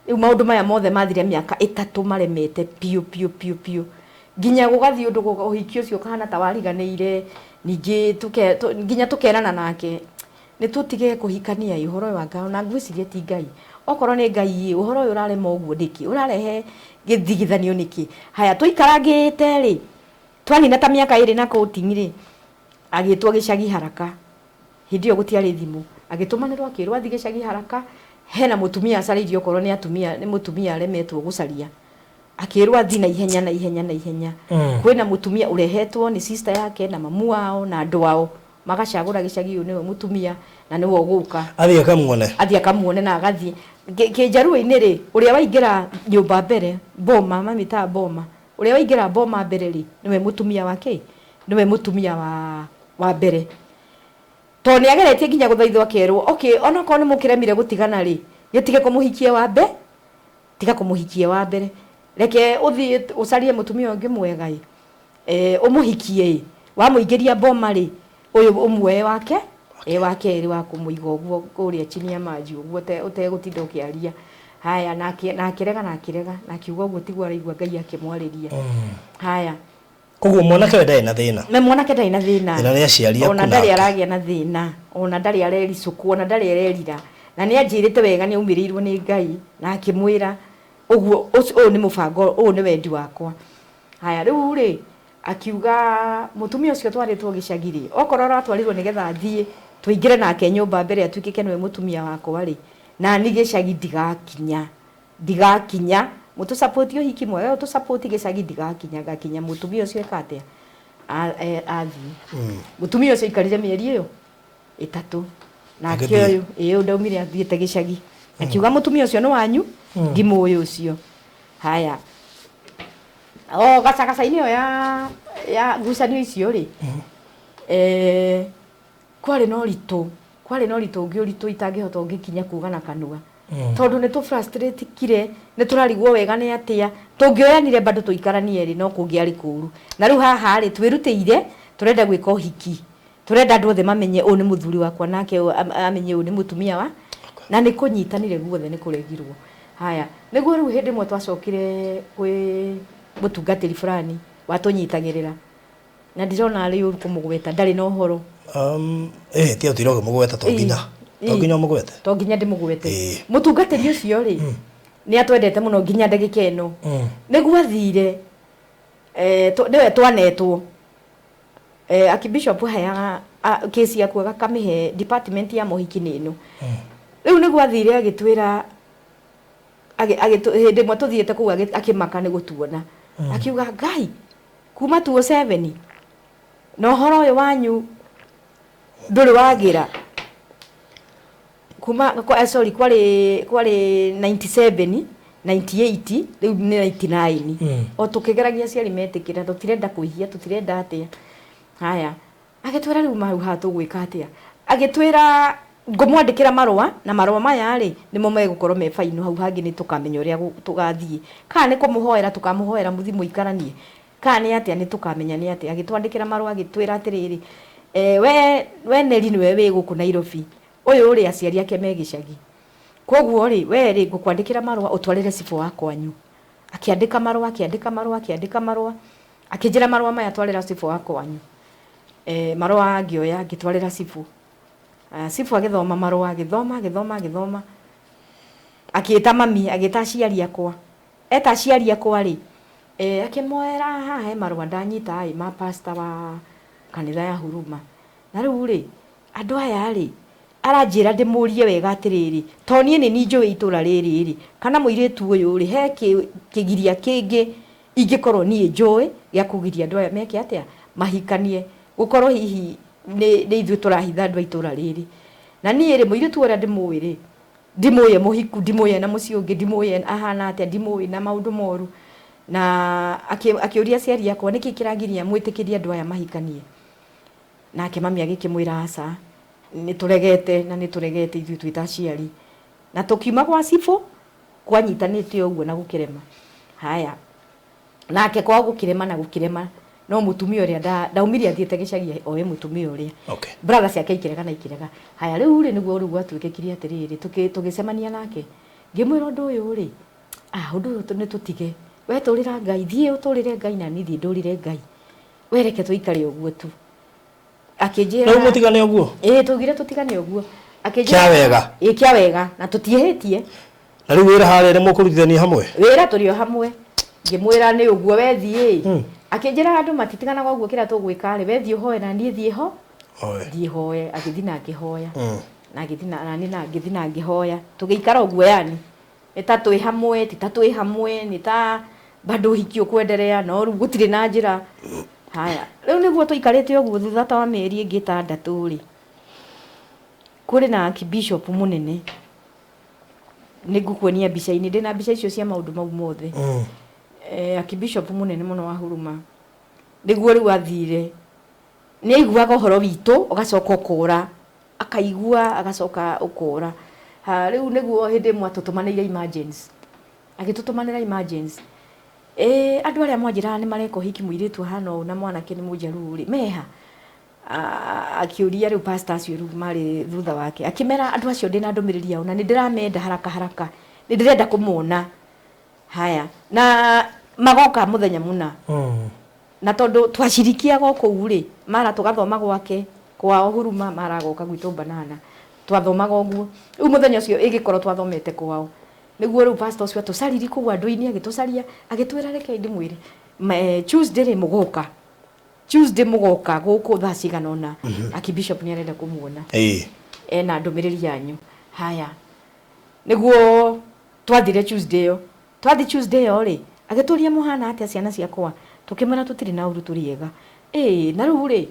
Rĩu maũndũ maya mothe mathire mĩaka ĩtatũ maremete biũ biũ biũ biũ. Nginya gũgathiĩ ũndũ ũhiki ũcio ũkahana ta wariganĩire, ningĩ nginya tũkerana nake nĩ tũtige kũhikania ĩ, ũhoro ũyũ wa Ngai, ona ngwĩciria ti Ngai. Okorwo nĩ Ngai ĩ, ũhoro ũyũ ũrarema ũguo nĩkĩ? Ũrarehe gĩthigithanio nĩkĩ? Haya tũikarangĩte rĩ, twanina ta mĩaka ĩrĩ na coating rĩ, agĩtwo gĩcagi haraka. Hĩndĩ ĩyo gũtiarĩ thimũ. Agĩtũmanĩrwo akĩrwo athiĩ gĩcagi haraka, hena mũtumia acarĩirio okorwo nĩ atumia, nĩ mũtumia aremetwo gũcaria. Akĩrwo athiĩ na ihenya na ihenya na ihenya. Kwĩna mũtumia ũrehetwo nĩ sister yake na mamu wao na andũ ao, magacagũra gĩcagi ũyũ nĩwe mũtumia na nĩwe ũgũka. Athiĩ akamuone. Athiĩ akamuone na agathiĩ. Kĩnjaruo-inĩ rĩ, ũrĩa waingĩra nyũmba mbere, boma, mamĩtaga boma, ũrĩa waingĩra boma mbere rĩ, nĩwe mũtumia wa kĩ? Nĩwe mũtumia wa mbere. Tondũ nĩ ageretie nginya gũthaithwo akerwo, okay, onokorwo nĩ mũkĩremire gũtigana rĩ, gĩtige kũmũhikia wa mbe, tiga kũmũhikia wa mbere. Reke ũthiĩ ũcarie mũtumia ũngĩ mwega ĩ, ũmũhikie ĩ, wamũingĩria boma rĩ, ũyũ ũmuoe wake, ĩ wa kerĩ wa kũmũiga ũguo kũrĩa chini ya maji ũguo ũtegũtinda ũkĩaria. Haya, na akĩrega na akĩrega, na akiuga ũguo tiguo araigua Ngai akĩmwarĩria. Haya. Koguo mwanake we ndarĩ na thĩna. Na mwanake ndarĩ na thĩna. Thĩna nĩ aciari aku Ona ndarĩ aragĩa na thĩna, ona ndarĩ arericũkwo, ona ndarĩ arerira. Na nĩ anjĩrĩte wega nĩ aumĩrĩirwo nĩ Ngai na akĩmwĩra ũguo ũyũ nĩ mũbango, ũyũ nĩ wendi wakwa. Haya rĩu rĩ, akiuga mũtumia ũcio ũtwarĩtwo gĩcagi rĩ, okorwo aratwarirwo nĩgetha athiĩ tũingĩre nake nyũmba mbere atuĩkĩke nĩwe mũtumia wakwa rĩ, nani gĩcagi ndigakinya. Ndigakinya, mũtũ support ũhiki mwage gũtũ support gĩcagi ndigakinya, ngakinya mũtumia ũcio eka atĩa? Athiĩ. Mũtumia ũcio aikarire mĩeri ĩyo ĩtatũ. Nake Agĩthiĩ. ũyũ, ĩĩ ũyũ ndaumire athiĩte gĩcagi. Akiuga mũtumia ũcio nĩ wanyu, ndimũĩ ũcio. Haya. O gacagaca-inĩ ĩyo ya ngucanio icio rĩ, kwarĩ na ũritũ, kwarĩ na ũritũ ũngĩ ũritũ itangĩhota ũngĩkinya kuga na kanua. Tondũ nĩ tũ frustrate kire, nĩ tũrarigwo wega nĩ atĩa, tũngĩoyanire bado tũikaranie rĩ, no kũngĩarĩ kũru. Na rĩu haha rĩ, twĩrutĩire, tũrenda gwĩka ũhiki. Tũrenda andũ othe mamenye ũyũ nĩ mũthuri wakwa nake ũyũ amenye ũyũ nĩ mũtumia wa, na nĩ kũnyitanire guothe nĩ kũregirwo. Haya, nĩguo rĩu hĩndĩ ĩmwe twacokire kwĩ Mũtungatĩri fulani watũnyitagĩrĩra na ndirona arĩ ũru kũmũgweta, ndarĩ na ũhoro. Tia ũtira ũkĩmũgweta, to nginya to nginya ũmũgwete. To nginya ndĩmũgwete. Mũtungatĩri ũcio rĩ, nĩ atwendete mũno nginya ndagĩka ĩno. Nĩguo athire, nĩwe twanetwo. Archbishop aheaga kesi yaku akamĩhe department ya mohiki nĩ ĩno. Rĩu nĩguo athire agĩtwĩra, hĩndĩ ĩmwe tũthiĩte kũu akĩmaka nĩ gũtuona. Akiuga, Ngai, kuma 2007 na ũhoro ũyũ wanyu ndũrĩ wagĩra. Kuma sorry, kwarĩ 97, 98, rĩu nĩ 99. O tũkĩgeragia aciari metĩkĩra, tũtirenda kwĩhia, tũtirenda atĩa. Haya, agĩtwĩra rĩu mau haha tũgwĩka atĩa? Agĩtwĩra ngũmwandĩkĩra marũa, na marũa maya rĩ, nĩmo megũkorwo me baino, hau hangĩ nĩ tũkamenya ũrĩa tũgathiĩ. Kana nĩ kũmũhoera tũkamũhoera mũthiĩ mũikaranie, kana nĩ atĩa, nĩ tũkamenya nĩ atĩa. Agĩtwandĩkĩra marũa agĩtwĩra atĩrĩrĩ, we Neli nĩwe wĩ gũkũ Nairobi, ũyũ rĩ aciari ake me gĩcagi. Koguo rĩ, we rĩ ngũkwandĩkĩra marũa ũtwarĩre cibũ wa kwanyu. Akĩandĩka marũa, akĩandĩka marũa, akĩandĩka marũa, akĩnjĩra marũa maya twarĩra cibũ wa kwanyu. Marũa ngĩoya ngĩtwarĩra cibũ. Cibũ agĩthoma marũa, agĩthoma, agĩthoma, agĩthoma. Akĩĩta mami, agĩĩta aciari akwa. Eta aciari akwa rĩ, akĩmoera haha he marũa ndanyita ĩ ma pastor wa kanitha ya Huruma. Na rĩu rĩ, andũ aya rĩ, aranjĩra ndĩmũrie wega atĩrĩrĩ, to niĩ nĩ niĩ njũĩ itũra rĩrĩ rĩ, kana mũirĩtu ũyũ rĩ, he kĩgiria kĩngĩ ingĩkorwo niĩ njũĩ gĩa kũgiria andũ aya meke atĩa, mahikanie, gũkorwo hihi nĩ ithuĩ tũrahitha andũ a itũra rĩrĩ. Na niĩ rĩ, mũirĩtu ũrĩa ndĩmũĩ rĩ, ndimũĩ e mũhiku, ndimũĩ ena mũciĩ ũngĩ, ndimũĩ ahana atĩa, ndimũĩ na maũndũ moru. Na akĩũria aciari akwa nĩkĩ kĩragiria mwĩtĩkĩrie andũ aya mahikanie. Nake mami agĩkĩmwĩra aca, nĩ tũregete na nĩ tũregete ithuĩ twĩ ta aciari. Na tũkiuma gwa cibũ kwanyitanĩte ũguo na gũkĩrema. Haya, nake kwao gũkĩrema na gũkĩrema, no mũtumia ũrĩa ndaumire athiĩte gĩcagi oe mũtumia ũrĩa. Brother ciake ikĩrega na ikĩrega. Haya, rĩu rĩ nĩguo rĩu gwatuĩkĩkire atĩrĩrĩ, tũgĩcemania nake, ngĩmwĩra ũndũ ũyũ rĩ, ũndũ ũyũ nĩ tũtige. We tũrĩra Ngai, thiĩ ũtũrĩre Ngai na niĩ thiĩ ndũrĩre Ngai. We reke tũikare ũguo tu. Akĩnjĩra, Rĩu mũtigane ũguo? Ĩĩ, twaugire tũtigane ũguo. Akĩnjĩra, Kĩa wega? Ĩĩ, kĩa wega, na tũtiĩhĩtie. Na rĩu wĩra harĩa nĩ mũkũrutithania hamwe? Wĩra tũrĩ o hamwe. Ngĩmwĩra nĩ ũguo we thiĩ. Akĩnjĩra andũ matitiganaga ũguo, kĩrĩa tũgwĩka rĩ, we thiĩ ũhoe na niĩ thiĩ ho. Hoe. Thiĩ hoe, agĩthiĩ na ngĩhoya. Na agĩthiĩ na niĩ na ngĩthiĩ na ngĩhoya. Tũgĩikara ũguo yani. Nĩ ta twĩ hamwe, ti ta twĩ hamwe, nĩ ta bado ũhiki ũkwenderea, no rĩu gũtirĩ na njĩra. Haya, rĩu nĩguo tũikarĩte ũguo thutha ta wa mĩeri ĩngĩ ĩtandatũ rĩ, kũrĩ na archbishop mũnene. Nĩ ngũkuonia mbica-inĩ, ndĩna mbica icio cia maũndũ mau mothe. Archbishop mũnene mũno wa Huruma. Nĩguo rĩu athire, nĩ aiguaga ũhoro witũ, ũgacoka ũkora. Akaigua, agacoka ũkora. Ha, rĩu nĩguo hĩndĩ ĩmwe atũtũmanĩire emergency. Agĩtũtũmanĩra emergency. Andũ arĩa mwanjĩraga nĩ mareka ũhiki mũirĩtu ahana ũũ na mwanake nĩ mũnjaruo rĩ, meha? Akĩũria rĩu pastor acio rĩu marĩ thutha wake. Akĩmera andũ acio ndĩna ndũmĩrĩri yao na nĩ ndĩramenda haraka haraka. Nĩ ndĩrenda kũmona. Haya, na magoka mũthenya mũna. Na tondũ twacirikiaga o kũu rĩ, mara tũgathoma gwake, kwao Huruma, mara agoka gwitũ Banana. Twathomaga ũguo. Rĩu mũthenya ũcio ĩgĩkorwo twathomete kwao. Nĩguo rĩu pastor ũcio atũcaririe kũu andũ-inĩ, agĩtũcaria, agĩtwĩra rekei ndĩmwĩre, Tuesday rĩ mũgoka. Tuesday mũgoka gũkũ thaa cigana ũna. Archbishop nĩ arenda kũmuona. Ena ndũmĩrĩri yanyu. Haya. Nĩguo twathire Tuesday ĩyo. Twathi Tuesday ĩyo rĩ, agĩtũria mũhana atĩa ciana ciakwa? Tũkĩmwĩra tũtirĩ na ũru tũrĩ ega. Ĩĩ, na rĩu rĩ,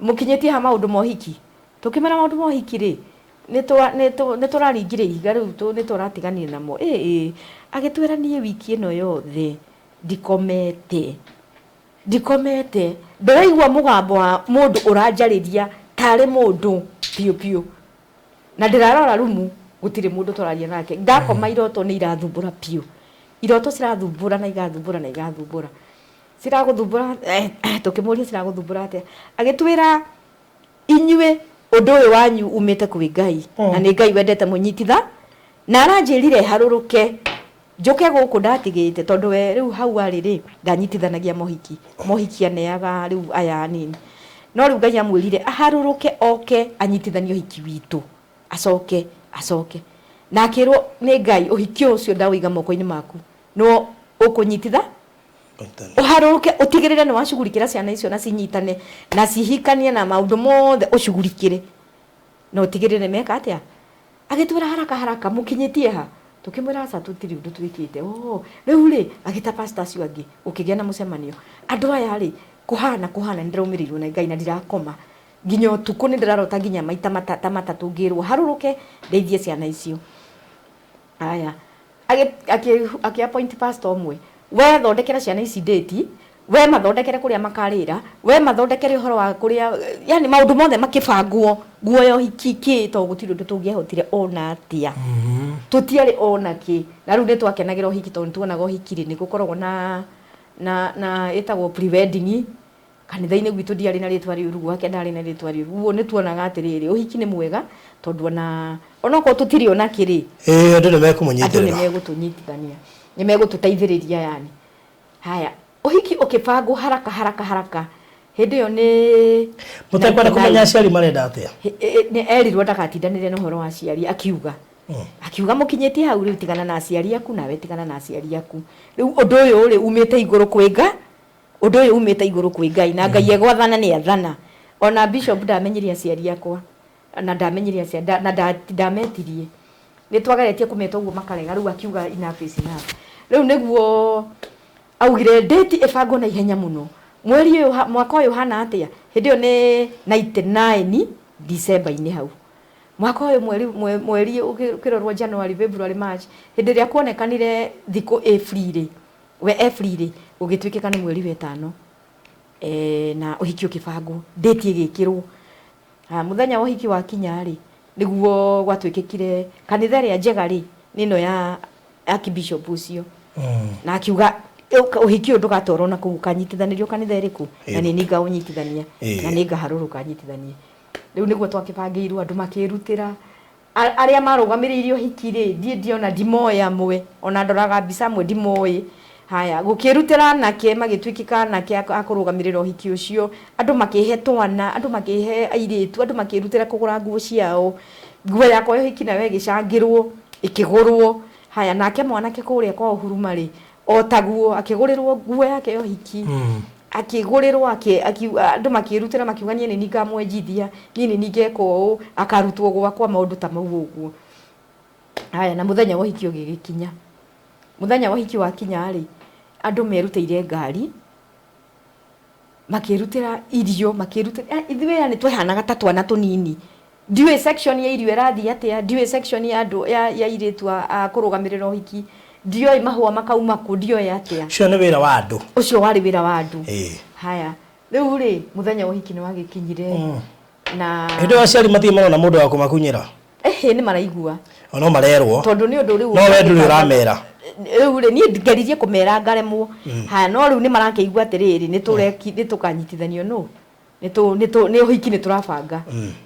mũkinyĩtie ha maũndũ ma ũhiki? Tũkĩmwĩra maũndũ ma ũhiki rĩ, nĩ tũraringire ihiga rĩu nĩ tũratiganire namo. Ĩĩ, ĩĩ. Agĩtwĩra niĩ wiki ĩno yothe ndikomete. Ndikomete. Ndĩraigua mũgambo wa mũndũ ũranjarĩria tarĩ mũndũ biũ biũ. Na ndĩrarora rumu gũtirĩ mũndũ tũraria nake. Ndakoma iroto nĩ irathumbũra biũ. Iroto cirathumbũra na igathumbũra na igathumbũra. Ciragũthumbũra, tũkĩmũria ciragũthumbũra atĩa? Agĩtwĩra inyuĩ ũndũ ũyũ wanyu umĩte kwĩ Ngai, na nĩ Ngai wendete mũnyititha, na aranjĩrire harũrũke Njũke gũkũ ndatigĩte tondũ we rĩu hau arĩ rĩ, ndanyitithanagia mohiki. Mohiki aneaga rĩu aya anini. No rĩu Ngai amwĩrire aharũrũke oke anyitithanie ũhiki witũ. Acoke, acoke. Na akĩrwo nĩ Ngai ũhiki ũyũ ũcio ndaũiga moko-inĩ maku. Nĩwe ũkũnyititha ũharũrũke ũtigĩrĩre nĩ wacugurikĩra ciana icio na cinyitane na cihikanie na maũndũ mothe ũcugurikĩre na ũtigĩrĩre nĩ meka atĩa. Agĩtwĩra haraka haraka mũkinyĩtie ha? Tũkĩmwĩra aca tũtirĩ ũndũ twĩkĩte. Oh, rĩu rĩ, agĩta pastor acio angĩ, gũkĩgĩa na mũcemanio. Andũ aya rĩ, kũhana kũhana nĩ ndĩraumĩrĩirwo nĩ Ngai na ndirakoma. Nginya ũtukũ nĩ ndĩrarota nginya maita ta matatũ ngĩrwo harũrũke ndeithie ciana icio. Haya, akĩ appoint pastor ũmwe, we thondekera ciana ici date, we mathondekere kũrĩa makarĩra, we mathondekere ũhoro wa kũrĩa, yani maũndũ mothe makĩbangwo, nguo ya ũhiki kĩ, tondũ gũtirĩ ũndũ tũngĩahotire ona atĩa. Tũtiarĩ ona kĩ. Na rĩu nĩ twakenagĩra ũhiki tondũ nĩ tuonaga ũhiki rĩ, nĩ gũkoragwo na na ĩtagwo pre-wedding. Kanitha-inĩ gwitũ ndiarĩ na rĩtwa rĩũru, gwake ndarĩ na rĩtwa rĩũru. Ũguo nĩ tuonaga atĩrĩrĩ, ũhiki nĩ mwega tondũ ona onokorwo tũtirĩ ona kĩ rĩ, Ĩĩ, andũ nĩ mekũmũnyitĩrĩra. Andũ nĩ megũtũnyitithania, nĩ megũtũteithĩrĩria yani. Haya, ũhiki ũkĩbangwo haraka haraka haraka, hĩndĩ ĩyo nĩ Mũtekwenda kũmenya aciari marenda atĩa? Nĩ erirwo ndagatindanĩre na ũhoro wa aciari, akiuga. Akiuga mũkinyĩtie hau rĩu tigana na aciari aku, nawe tigana na aciari aku. Rĩu ũndũ ũyũ rĩ, umĩte igũrũ kwĩ Ngai, Ũndũ ũyũ umĩte igũrũ kwĩ Ngai, na Ngai egwathana nĩ athana. Ona bishop ndamenyire aciari akwa, na ndamenyire aciari, na ndametirie. Nĩ twageretie kũmeta ũguo makarega, rĩu akiuga enough is enough. Rĩu nĩguo augire date ĩbangwo na ihenya mũno. Mweri ũyũ, mwaka ũyũ ũhana atĩa? Hĩndĩ ĩyo nĩ 99 December-inĩ hau. Mwaka ũyũ mweri, mweri ũkĩrorwo January, February, March, hĩndĩ ĩrĩa kuonekanire thikũ ĩ free rĩ, We April rĩ, gũgĩtuĩkĩka nĩ mweri wa ĩtano na ũhiki ũkĩbangwo, date ĩgĩkĩrwo. Mũthenya wa ũhiki wakinya rĩ, nĩguo gwatuĩkĩkire kanitha ĩrĩa njega rĩ, nĩ ĩno ya Archbishop ũcio. Na akiuga ũhiki ũyũ ndũgatwarwo na kũu, ũkanyitithanĩrio kanitha ĩrĩkũ? Na nĩ niĩ ngaũnyitithania, na nĩ ngaharũrũka nyitithanie. Rĩu nĩguo twakĩbangĩirwo, andũ makĩrutĩra. Arĩa marũgamĩrĩire ũhiki rĩ, niĩ ndiona ndimoĩ amwe, ona ndoraga mbica amwe ndimoĩ. Haya, gũkĩrutĩra anake, magĩtuĩkĩka anake a kũrũgamĩrĩra ũhiki ũcio, andũ makĩhe twana, andũ makĩhe airĩtu, andũ makĩrutĩra kũgũra nguo ciao. Nguo yakwa ya ũhiki nayo ĩgĩcangĩrwo, ĩkĩgũrwo. Haya, nake mwanake kũrĩa kwao Huruma rĩ, o taguo, akĩgũrĩrwo nguo yake ya ũhiki, akĩgũrĩrwo, andũ makĩĩrutĩra makiuga niĩ nĩ niĩ ngamwenjithia, niĩ nĩ niĩ ngeka ũũ, akarutwo gwakwa, maũndũ ta mau ũguo. Haya, na mũthenya wa ũhiki ũgĩgĩkinya. Mũthenya wa ũhiki wakinya rĩ, andũ merutĩire ngari, makĩrutĩra irio, makĩrutĩra, ithuĩ yani twahanaga ta twana tũnini. Ndiũĩ section ya irio ĩrathiĩ atĩa, ndiũĩ section ya andũ ya ya airĩtu a kũrũgamĩrĩra ũhiki, ndioĩ mahũa makauma kũ, ndioĩ atĩa. Ũcio nĩ wĩra wa andũ. Ũcio warĩ wĩra wa andũ. Haya, rĩu rĩ, mũthenya wa ũhiki nĩ wagĩkinyire na Hĩndĩ ĩyo aciari matirĩ marona mũndũ wa kũmakunyĩra? Ĩhĩ, nĩ maraigua. O no marerwo. Tondũ nĩ ũndũ rĩu No we ndũrĩ ũramera. Rĩu rĩ, niĩ ngeririe kũmera ngaremwo. Haya, no rĩu nĩ marakĩigua atĩrĩrĩ, nĩ tũreki, nĩ tũkanyitithanio nũ? Nĩ tũ, nĩ tũ, nĩ ũhiki nĩ tũrabanga.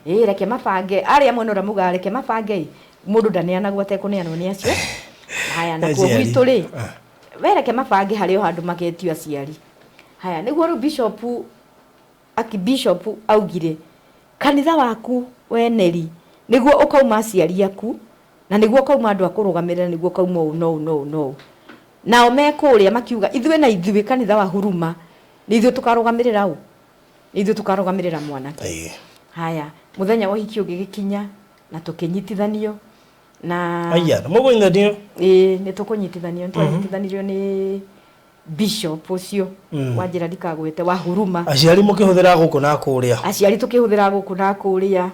Ĩĩ reke mabange, arĩa mwena ũrĩa mugaga reke mabange ĩ, mũndũ ndaneanagwo atekũneanwo nĩ acio. Haya, nakuo Aciari. gwitũ rĩ, we reke mabange harĩ o handũ magetio aciari. Haya, nĩguo rĩu bishop, archbishop augire, kanitha waku we Nelly, nĩguo ũkauma aciari aku, na nĩguo ũkauma andũ a kũrũgamĩrĩra, nĩguo ũkauma ũũ na ũũ na ũũ na ũũ. Nao me kũrĩa makiuga, ithuĩ na ithuĩ kanitha wa Huruma, nĩ ithuĩ tũkarũgamĩrĩra ũ? Nĩ ithuĩ tũkarũgamĩrĩra mwanake. Haya, mũthenya wa ũhiki ũgĩgĩkinya, na tũkĩnyitithanio, na Aya, nĩ mũkũnyitithanio? Ĩĩ, nĩ tũkũnyitithanio, nĩ twanyitithanirio nĩ bishop ũcio wanjĩra ndikagwete wa Huruma. Aciari mũkĩhũthĩra gũkũ na kũrĩa. Aciari tũkĩhũthĩra gũkũ na kũrĩa,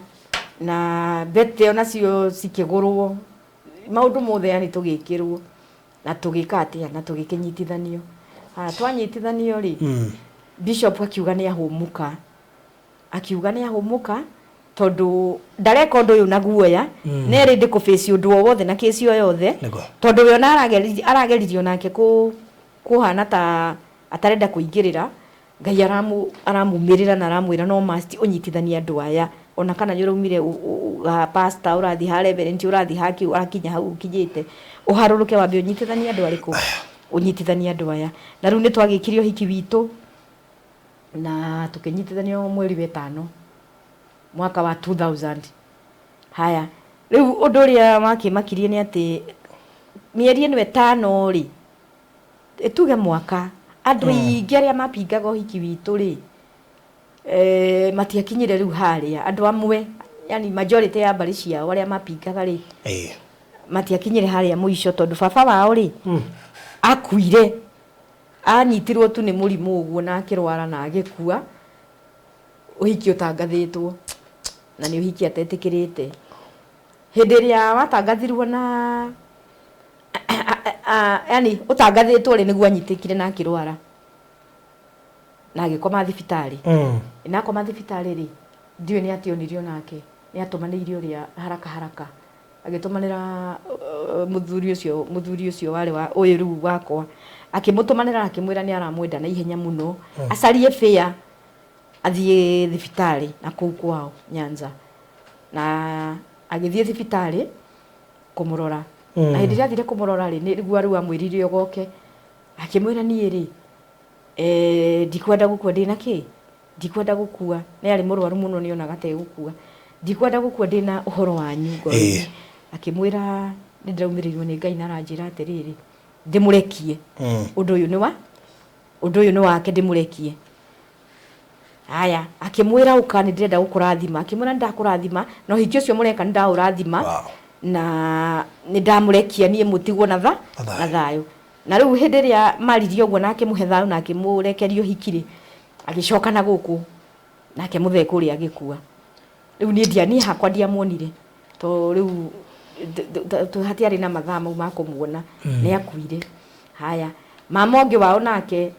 na mbete onacio cikĩgũrwo, maũndũ mothe yani tũgĩkĩrwo, na tũgĩka atĩa, na tũgĩkĩnyitithanio. Haya, twanyitithanio rĩ, bishop akiuga nĩ ahũmũka, akiuga nĩ ahũmũka tondũ ndareka ũndũ ũyũ na guoya, nĩ ready kũ face ũndũ o wothe na case o yothe, tondũ we ona arageririe onake kũhana ta atarenda kũingĩrĩra, Ngai aramumĩrĩra na aramwĩra no must ũnyitithanie andũ aya, ona kana nĩ ũraumire ha pastor, ũrathiĩ ha reverend, ũrathiĩ ha kĩ, ũrakinya hau ũkinyĩte, ũharũrũke wambe ũnyitithanie andũ arĩkũ, ũnyitithanie andũ aya. Na rĩu nĩ twagĩkire ũhiki witũ na tũkĩnyitithanio mweri wa ĩtano mwaka wa 2000. Haya, rĩu ũndũ ũrĩa wakĩmakirie nĩ atĩ mĩeri ĩno ĩtano rĩ, tuge mwaka, andũ aingĩ arĩa mapingaga ũhiki witũ rĩ, matiakinyire rĩu harĩa. Andũ amwe, yani majority ya mbarĩ ciao arĩa mapingaga rĩ, matiakinyire harĩa mũico, tondũ baba wao rĩ, akuire, anyitirwo tu nĩ mũrimũ ũguo na akĩrwara na agĩkua, ũhiki ũtangathĩtwo, na nĩ ũhiki atetĩkĩrĩte. Hĩndĩ ĩrĩa watangathirwo na yani ũtangathĩtwo rĩ, nĩguo anyitĩkire na akĩrwara na agĩkoma thibitarĩ. Na akoma thibitarĩ rĩ, ndiũĩ nĩ atĩ onirio nake nĩ atũmanĩire ũrĩa haraka haraka, agĩtũmanĩra mũthuri ũcio warĩ wa ũyũ rĩu wakwa, akĩmũtũmanĩra akĩmwĩra nĩ aramwenda na ihenya mũno, acarie fare athiĩ thibitarĩ na kũu kwao Nyanza. Na agĩthiĩ thibitarĩ kũmũrora. Na hĩndĩ ĩrĩa athire kũmũrora rĩ, nĩguo rĩu amwĩrire ũgoke, akĩmwĩra, "Niĩ rĩ, ndikwenda gũkua ndĩna kĩ, ndikwenda gũkua." Nĩ arĩ mũrwaru mũno, nĩ onaga ta egũkua. "Ndikwenda gũkua ndĩna ũhoro wanyu ngoro-inĩ." Akĩmwĩra, "Nĩ ndĩraumĩrĩirwo nĩ Ngai na aranjĩra atĩrĩrĩ, ndĩmũrekie. Ũndũ ũyũ nĩ wa ũndũ ũyũ nĩ wake, ndĩmũrekie." Haya, akĩmwĩra, "Ũka, nĩ ndĩrenda gũkũrathima." Akĩmwĩra, "Nĩ ndakũrathima na ũhiki ũcio mũreka, nĩ ndaũrathima na nĩ ndamũrekia niĩ, mũtigwo na tha Na thayũ." Na thayũ. Na rĩu hĩndĩ ĩrĩa maririe ũguo na akĩmũhe thayũ na akĩmũrekeria ũhiki rĩ, agĩcoka na gũkũ, nake mũthee kũrĩa agĩkua. Rĩu niĩ ndia niĩ hakwa ndiamuonire, to rĩu hatiarĩ na mathaa mau ma kũmuona, nĩ akuire. Haya, mama ũngĩ wao nake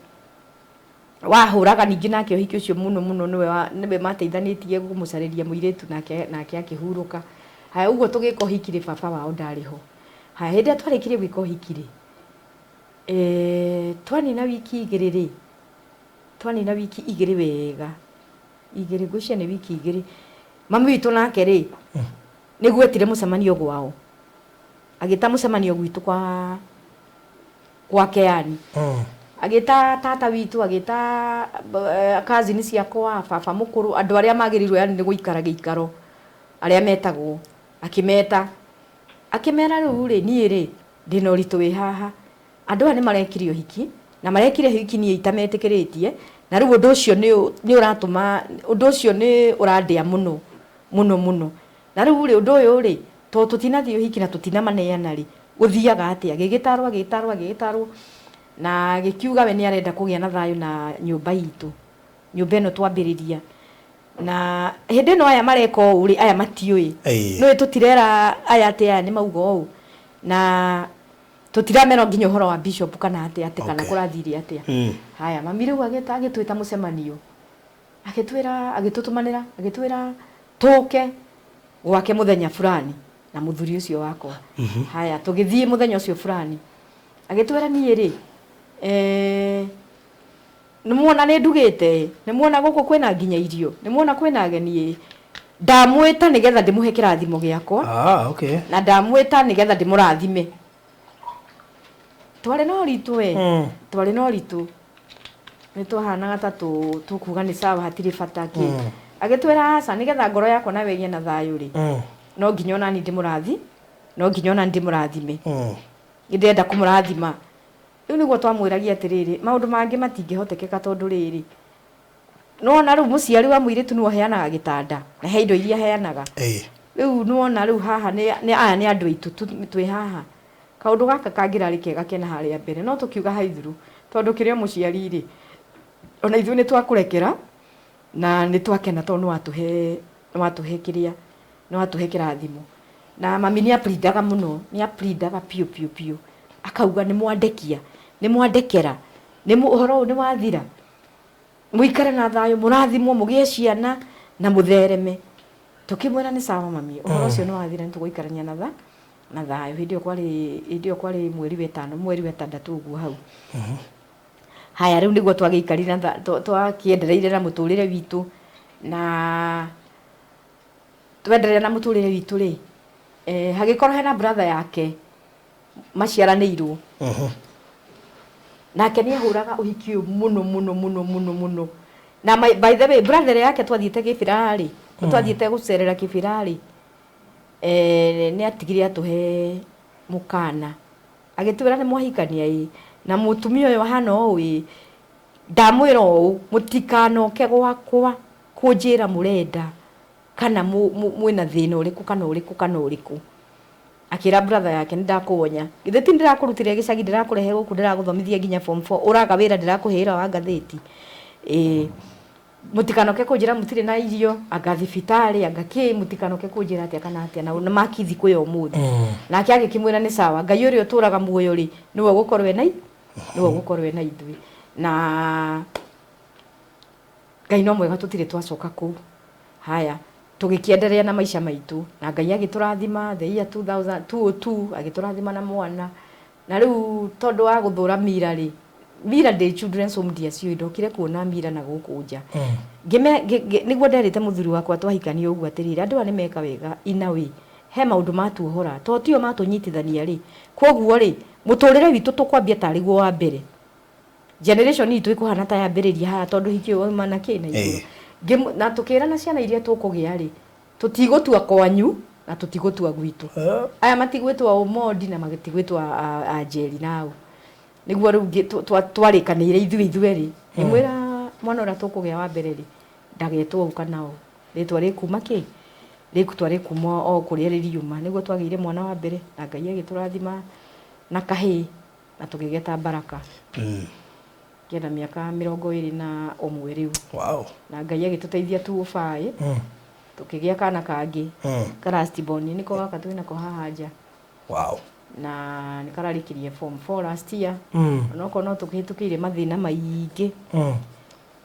wahũraga ningĩ nake ũhiki ũcio mũno mũno, nĩwe mateithanĩtie kũmũcarĩria mũirĩtu, nake akĩhurũka. Haya, ũguo tũgĩka ũhiki rĩ, baba wao ndarĩ ho. Haya, hĩndĩ ĩrĩa twarĩkirie gwĩka ũhiki rĩ, twanina wiki 2 rĩ, twanina wiki 2 wega, igĩrĩ, ngwĩciria nĩ wiki 2, mami witũ nake rĩ, nĩguo etire mũcemanio gwao, agĩta mũcemanio gwitũ kwa gwake yani. Agĩta tata witũ, agĩta cousin ciakwa, baba mũkũrũ, andũ arĩa magĩrĩirwo yani nĩ gũikara gĩikaro, arĩa metagwo, akĩmeta, akĩmera, "Rĩu rĩ, niĩ rĩ, ndĩna ũritũ wĩ haha. Andũ aya nĩ marekire ũhiki, na marekire ũhiki niĩ itametĩkĩrĩtie, na rĩu ũndũ ũcio nĩ ũratũma, ũndũ ũcio nĩ ũrandĩa mũno mũno mũno. Na rĩu rĩ, ũndũ ũyũ rĩ, to tũtinathiĩ ũhiki na tũtinamaneana rĩ, gũthiaga atĩa?" Gĩgĩtarwo, agĩtarwo, agĩgĩtarwo na gĩkiuga we nĩ arenda kũgĩa na thayũ na nyũmba itũ, nyũmba ĩno twambĩrĩria. Na hĩndĩ ĩno aya mareka ũũ rĩ, aya matiũĩ. Nĩũĩ tũtirera aya atĩ aya nĩ mauga ũũ, na tũtiramera nginya ũhoro wa bishop kana atĩa, atĩ kana kũrathire atĩa. Haya, mami rĩu agĩta, agĩtwĩta mũcemanio, agĩtwĩra, agĩtũtũmanĩra, agĩtwĩra tũke gwake mũthenya fulani na mũthuri ũcio wakwa. Haya, tũgĩthiĩ mũthenya ũcio fulani. Agĩtwĩra, "Niĩ rĩ, nĩmuona nĩ ndugĩte, nĩmuona gũkũ kwĩna nginya irio, nĩmuona kwĩna ageni, ĩ ndamwĩta nĩgetha ndĩmũhe kĩrathimo gĩakwa na ndamwĩta nĩgetha ndĩmũrathime." Twarĩ na ũritũ we. Twarĩ na ũritũ, nĩ twahanaga ta tũkuga nĩ sawa, hatirĩ bata kĩ. Agĩtwĩra, "Aca, nĩgetha ngoro yakwa nawe ĩgĩe na thayũ rĩ, no nginya onani ndĩmũrathi no nginya onani ndĩmũrathime. Nĩ ndĩrenda kũmũrathima." Rĩu nĩguo twamwĩragia atĩrĩrĩ, maũndũ mangĩ matingĩhotekeka, tondũ rĩrĩ, nĩwona rĩu mũciari wa mũirĩtu nĩwe ũheanaga gĩtanda na he indo iria aheanaga. Rĩu nĩwona rĩu haha nĩ aya nĩ andũ aitũ twĩ haha, kaũndũ gaka kangĩrarĩ kega kena harĩa mbere, no tũkiuga haithuru, tondũ kĩrĩ o mũciari rĩ, ona ithuĩ nĩ twakũrekera na nĩ twakena, tondũ nĩ watũhe kĩrĩa, nĩ watũhe kĩrathimo. Na mami nĩ aprindaga mũno, nĩ aprindaga biũ biũ biũ, akauga, "Nĩ mwandekia, nĩ mwandekera, nĩ ũhoro ũyũ nĩ wathira, mũikare na thayũ, mũrathimwo, mũgĩe ciana na mũthereme." Tũkĩmwĩra, "Nĩ sawa mami, ũhoro ũcio nĩ wathira, nĩ tũgũikarania na thayũ." Hĩndĩ ĩyo kwarĩ mweri wa ĩtano, mweri wa ĩtandatũ ũguo hau. Haya, rĩu nĩguo twagĩikarire na twakĩendereire na mũtũrĩre witũ, na Twenderea na mũtũrĩre witũ rĩ, hagĩkorwo hena brother yake maciaranĩirwo. Nake nĩ ahũraga ũhiki ũyũ mũno mũno mũno mũno mũno. Na by the way, brother yake twathiĩte Kĩbĩra rĩ, twathiĩte gũcerera Kĩbĩra rĩ, nĩ atigire atũhe mũkana. Agĩtwĩra nĩ mwahikania ĩ, na mũtumia ũyũ ahana ũũ ĩ, ndamwĩra ũũ, mũtikanoke gwakwa kũnjĩra mũrenda kana mwĩna thĩna ũrĩkũ kana ũrĩkũ kana ũrĩkũ. Akĩra brother yake nĩ ndakũonya. Githĩ ti ndĩrakũrutire gĩcagi ndĩrakũrehe gũkũ ndĩragũthomithia nginya form 4 ũraga wĩra ndĩrakũhe wĩra wa ngathĩti. Ĩĩ mũtikanoke kũnjĩra mũtirĩ na irio, anga thibitarĩ, anga kĩ, mũtikanoke kũnjĩra atĩa kana atĩa, na nĩ maki thikũ ya ũmũthĩ. Nake agĩkĩmwĩra nĩ sawa, Ngai ũrĩa ũtũraga muoyo rĩ, nĩwe ũgũkorwo ena nĩwe ũgũkorwo ena ithuĩ. Na Ngai no mwega tũtirĩ twacoka kũu. Haya, tũgĩkĩenderea na maica maitũ, na Ngai agĩtũrathima the year 2002 agĩtũrathima na mwana. Na rĩu tondũ wa gũthũra mira rĩ, mira ndĩ children's home ndiaciũĩ, ndokire kuona mira na gũkũ nja. Nĩguo nderĩte mũthuri wakwa twahikania ũguo atĩrĩrĩ, andũ aya nĩ meka wega in a way, he maũndũ matuohora, to tio matũnyitithania rĩ, koguo rĩ, mũtũrĩre witũ tũkwambia tarĩ guo wa mbere. Generation itũ ĩkũhana ta yambĩrĩria haha tondũ hiki ũyũ wauma na kĩ na igũrũ. Na tũkĩrana ciana iria tũkũgĩa rĩ, tũtigũtua kwanyu na tũtigũtua gwitũ. Aya matigwĩtwo Omondi na matigwĩtwo Anjeri nao. Nĩguo rĩu twarĩkanĩire ithuĩ ithuerĩ. Ngĩmwĩra mwana ũrĩa tũkũgĩa wa mbere rĩ, ndagetwo ũũ kana ũũ. Rĩtwa rĩkuma kĩ? Rĩtwa rĩkuma o kũrĩa rĩriuma. Nĩguo twagĩire mwana wa mbere na Ngai agĩtũrathima na kahĩĩ na tũgĩgeta Baraka. Kena mĩaka 21 rĩu. Wow. Na Ngai agĩtũteithia tu ũbaĩ. Tũkĩgĩa kana kangĩ. Ka last born nĩko gaka twĩnako haha nja. Wow. Na nĩ kararĩkirie form 4 last year. Onokorwo no tũkĩhĩtũkĩire mathĩna maingĩ.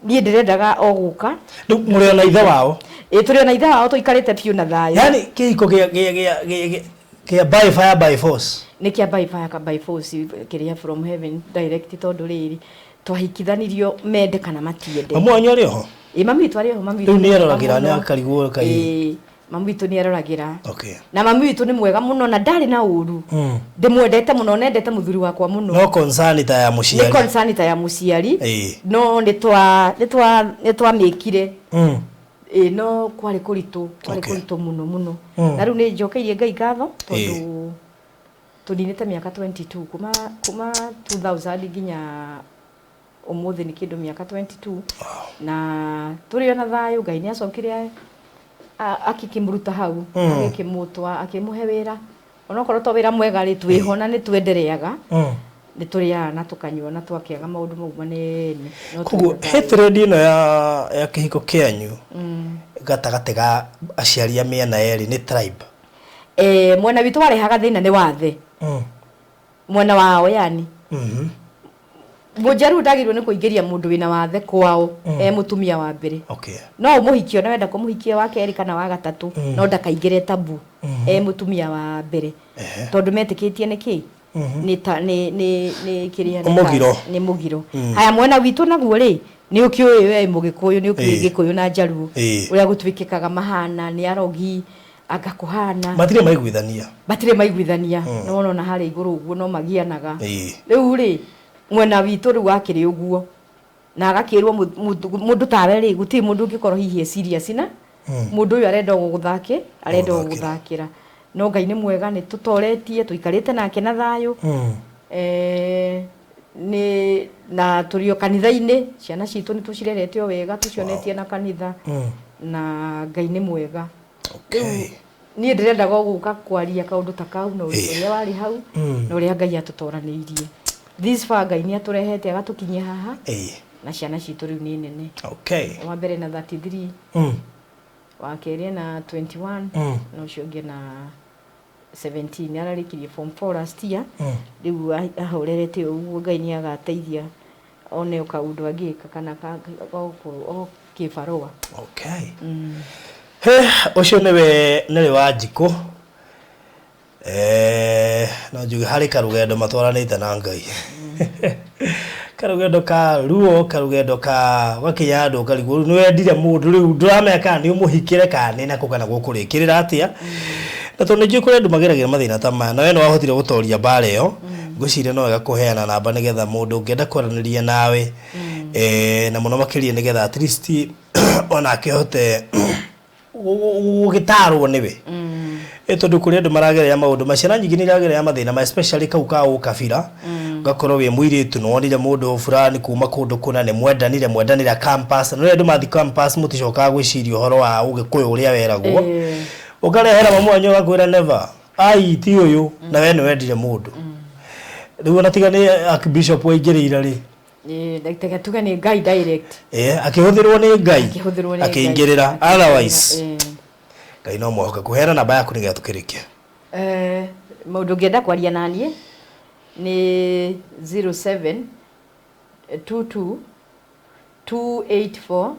Niĩ ndĩrendaga o gũka. Rĩu mũrĩ ona ithe wao? Ĩĩ, tũrĩ ona ithe wao, tũikarĩte biũ na thayũ. Yaani kĩhiko kĩa by fire by force? Nĩ kĩa by fire by force, kĩrĩa from heaven direct, tondũ rĩrĩ twahikithanirio mende kana matiende. Mamu wanyu arĩ oho? Ĩĩ, mami witũ arĩ oho, mami witũ Rĩu nĩ nĩ mwega aroragĩra, nĩ mũno. akarigwo kaĩ. Ĩĩ, mami witũ nĩ aroragĩra. Okay. Na mami witũ nĩ mwega mũno na ndarĩ na ũru. Ndĩmwendete mũno, nendete mũthuri wakwa mũno. No concern ta ya mũciari. Nĩ concern ta ya mũciari. Ĩĩ. No nĩ twamĩkire. Ĩĩ, no kwarĩ kũritũ, kwarĩ kũritũ mũno mũno. Na rĩu nĩ njokeirie Ngai ngatho tondũ tũninĩte mĩaka 22 kuma 2000 nginya ũmũthĩ nĩ kĩndũ mĩaka 22. Na tũrĩ ona thayũ, Ngai nĩ acokire akĩkĩmũruta hau, agĩkĩmũtwa, akĩmũhe wĩra. Onokorwo to wĩra mwega rĩ, twĩho na nĩ twendereaga. Nĩ tũrĩaga na tũkanyua na twakĩaga maũndũ mau manene. No Koguo twĩna thayũ. hatred ĩno ya kĩhiko kĩanyu gatagatĩ ga aciari a mĩena yerĩ nĩ tribe? Mwena witũ warehaga thĩna nĩ wathe. Mwena wao yani. Mũnjaruo ndagĩrĩirwo nĩ kũingĩria mũndũ wĩna wathe kwao e mũtumia wa mbere. Okay. No ũmũhikie ona wenda kũmũhikia wa kerĩ kana wa gatatũ, no ndakaingĩre tabu e mũtumia wa mbere. Tondũ metĩkĩtie nĩ kĩ? Nĩ ta, nĩ, nĩ, nĩ kĩrĩa nĩ Mũgiro. ta, nĩ mũgiro. Haya, mwena witũ naguo rĩ, nĩ ũkĩũĩ we Mũgĩkũyũ, nĩ ũkĩũĩ Gĩkũyũ na Njaruo. Ũrĩa gũtuĩkĩkaga mahana, nĩ arogi, anga kũhana. Matirĩ maiguithania. Matirĩ maiguithania. No wona ona harĩa igũrũ ũguo no magianaga. Rĩu rĩ, mwena witũ rĩu wakĩrĩ ũguo. Na agakĩrwo mũndũ tawe rĩ, gũtirĩ mũndũ ũngĩkorwo hihi e serious na mũndũ ũyũ arenda o gũgũthakĩ, arenda o gũgũthakĩra. No Ngai nĩ mwega, nĩ tũtoretie, tũikarĩte nake na thayũ. Nĩ na tũrĩ o kanitha-inĩ, ciana citũ nĩ tũcirerete o wega, tũcionetie na kanitha. Na Ngai nĩ mwega. Okay. Rĩu niĩ ndĩrendaga o gũka kwaria kaũndũ ta kau na ũrĩa warĩ hau, na ũrĩa Ngai atũtoranĩirie. This far Ngai nĩ atũrehete agatũkinyia haha. Na ciana citũ rĩu nĩ nene. Okay. Wa mbere na 33. Wa kerĩ na 21. Na ũcio ũngĩ na 17. Nĩ ararĩkirie form 4 last year. Rĩu ahorerete ũguo Ngai nĩ agateithia one o kaũndũ angĩka kana o kĩbarũa. Okay. He, ũcio nĩwe Nelly Wanjikũ. No njuge harĩ karũgendo matwaranĩte na Ngai. Karũgendo ka ruo, karũgendo ka ũgakinya handũ ũkarigwo rĩu nĩ wendire mũndũ, rĩu ndũramenya kana nĩ ũmũhikĩre kana nĩ nakũ kana gũkũrĩkĩrĩra atĩa. Na tondũ nĩ njũĩ kũrĩ andũ mageragĩra mathĩna ta maya, na we nĩ wahotire gũtoria mbara ĩyo, ngwĩciria no wega kũheana namba nĩgetha mũndũ ũngĩenda kwaranĩria nawe, na mũno makĩria nĩgetha at least onake ahote gũgĩtarwo nĩwe. Tondũ kũrĩ andũ maragerera maũndũ ma ciana nyingĩ nĩ iragerera mathĩna ma especially kau ka ũkabira. Ũgakorwo wĩ mũirĩtu nĩ wonire mũndũ fulani kuma kũndũ kũna, nĩ mwendanire mwendanĩra campus, na rĩrĩa andũ mathiĩ campus mũticokaga gwĩciria ũhoro wa ũgĩkũyũ ũrĩa weragwo. Ũkarehera mamu wanyu agakwĩra never, ai ti ũyũ, na we nĩ wendire mũndũ. Rĩu ona tiga nĩ Archbishop waingĩrĩire rĩ. Reke tuge nĩ Ngai direct. Akĩhũthĩrwo nĩ Ngai. Akĩhũthĩrwo nĩ Ngai. Akĩingĩrĩra. Otherwise, Ngai no mwĩhokeku. Heana namba yaku nĩgetha tũkĩrĩkie. Mũndũ ũngĩenda kwaria naniĩ nĩ 0722 284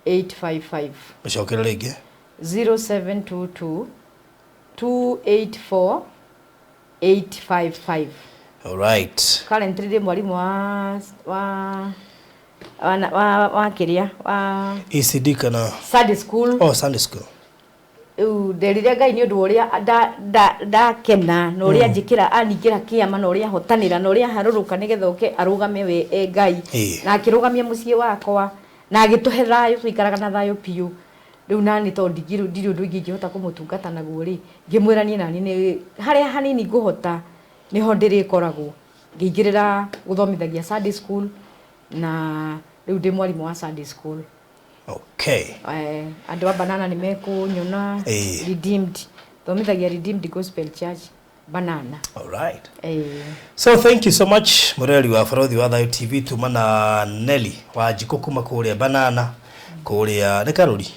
855. Ũcokere rĩngĩ. 0722 284 855. Alright. Currently ndĩ mwarimũ wa wa wa wa wa kĩrĩa wa ECD kana Sunday school. Oh, Sunday school. Rĩu nderire Ngai nĩ ũndũ wa ũrĩa ndakena na ũrĩa njĩkĩra aningĩra kĩama na ũrĩa ahotanĩra na ũrĩa aharũrũka nĩgetha oke arũgame we e Ngai na akĩrũgamia mũciĩ wakwa na agĩtũhe thayũ, tũikaraga na thayũ biũ. Rĩu nani tondũ ndirĩ ũndũ ũngĩ ingĩhota kũmũtungata naguo rĩ, ngĩmwĩra niĩ nani nĩ harĩa hanini ngũhota nĩho ndĩrĩkoragwo. Ngĩingĩrĩra gũthomithagia Sunday school na rĩu ndĩ mwarimũ wa Sunday school. Okay. Andũ a Banana nĩ mekũnyona. Redeemed. Thomithagia Redeemed Gospel Church Banana. All right. So thank you so much mũreri wa Barothi wa Thayũ TV, tuma na Nelly wa Njikũ kuma kũrĩa Banana, kũrĩa nĩ Karũri.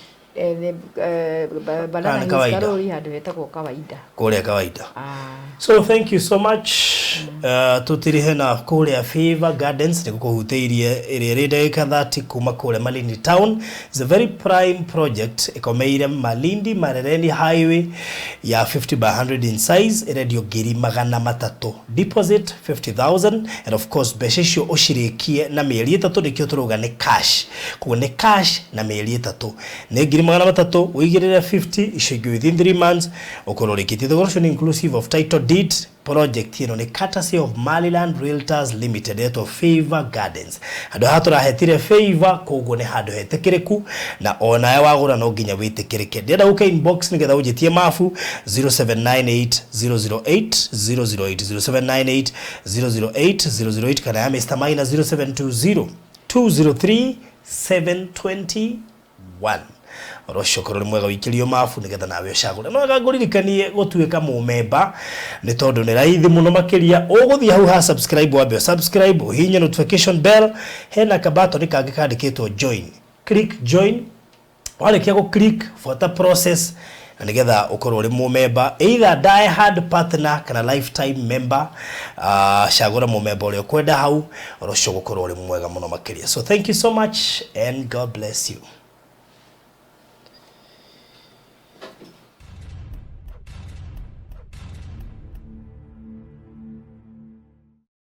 Banana Nĩ Hills. Kawaida. Karũri, handũ hetagwo Kawaida. Kũrĩa Kawaida. Ah. So thank you so much. Tutirihe na kũrĩa Favor Gardens nĩ gũkũhutĩirie, ĩrĩa ĩrĩ ndagĩka 30 kuma kũrĩa Malindi Town. It's a very prime project ĩkomeire Malindi Marereni Highway ya 50 by 100 in size, ĩrendio 300,000, deposit 50,000, and of course mbeca icio ũcirĩkie na mĩeri 3, nĩkĩo tũrauga nĩ cash. Koguo nĩ cash na mĩeri 3, nĩ 300,000, ũigĩrĩre 50, icio ingĩ within 3 months ũkorwo ũrĩkĩtie. Thogora ũcio nĩ inclusive of title deed. Project ĩno nĩ courtesy of Maryland Realtors Limited, etwo Favor Gardens. Handũ haha tũrahetire favor, koguo nĩ handũ hetĩkĩrĩku, na onawe wagũra no nginya wĩtĩkĩrĩke. Ndĩrenda gũka inbox nĩgetha ũnjĩtie mabu 0798 008 008, 0798 008 008, kana ya Mr. Maina 0720 203 721. Ũhoro ũcio ũkorwo nĩ mwega, ũikĩrio mabu nĩgetha nawe ũcagũre. No wega ngũririkanie gũtuĩka mũmemba, nĩ tondũ nĩ raithi mũno makĩria. Ũgũthiĩ hau ha subscribe, wambe subscribe, ũhihinye notification bell, hena kabatoni kangĩ kandĩkĩtwo join, click join. Warĩkia gũ click, buata process na nĩgetha ũkorwo ũrĩ mũmemba, either die hard partner kana lifetime member. Cagũra mũmemba ũrĩa ũkwenda hau, ũhoro ũcio ũgũkorwo ũrĩ mwega mũno makĩria. So thank you so much and God bless you.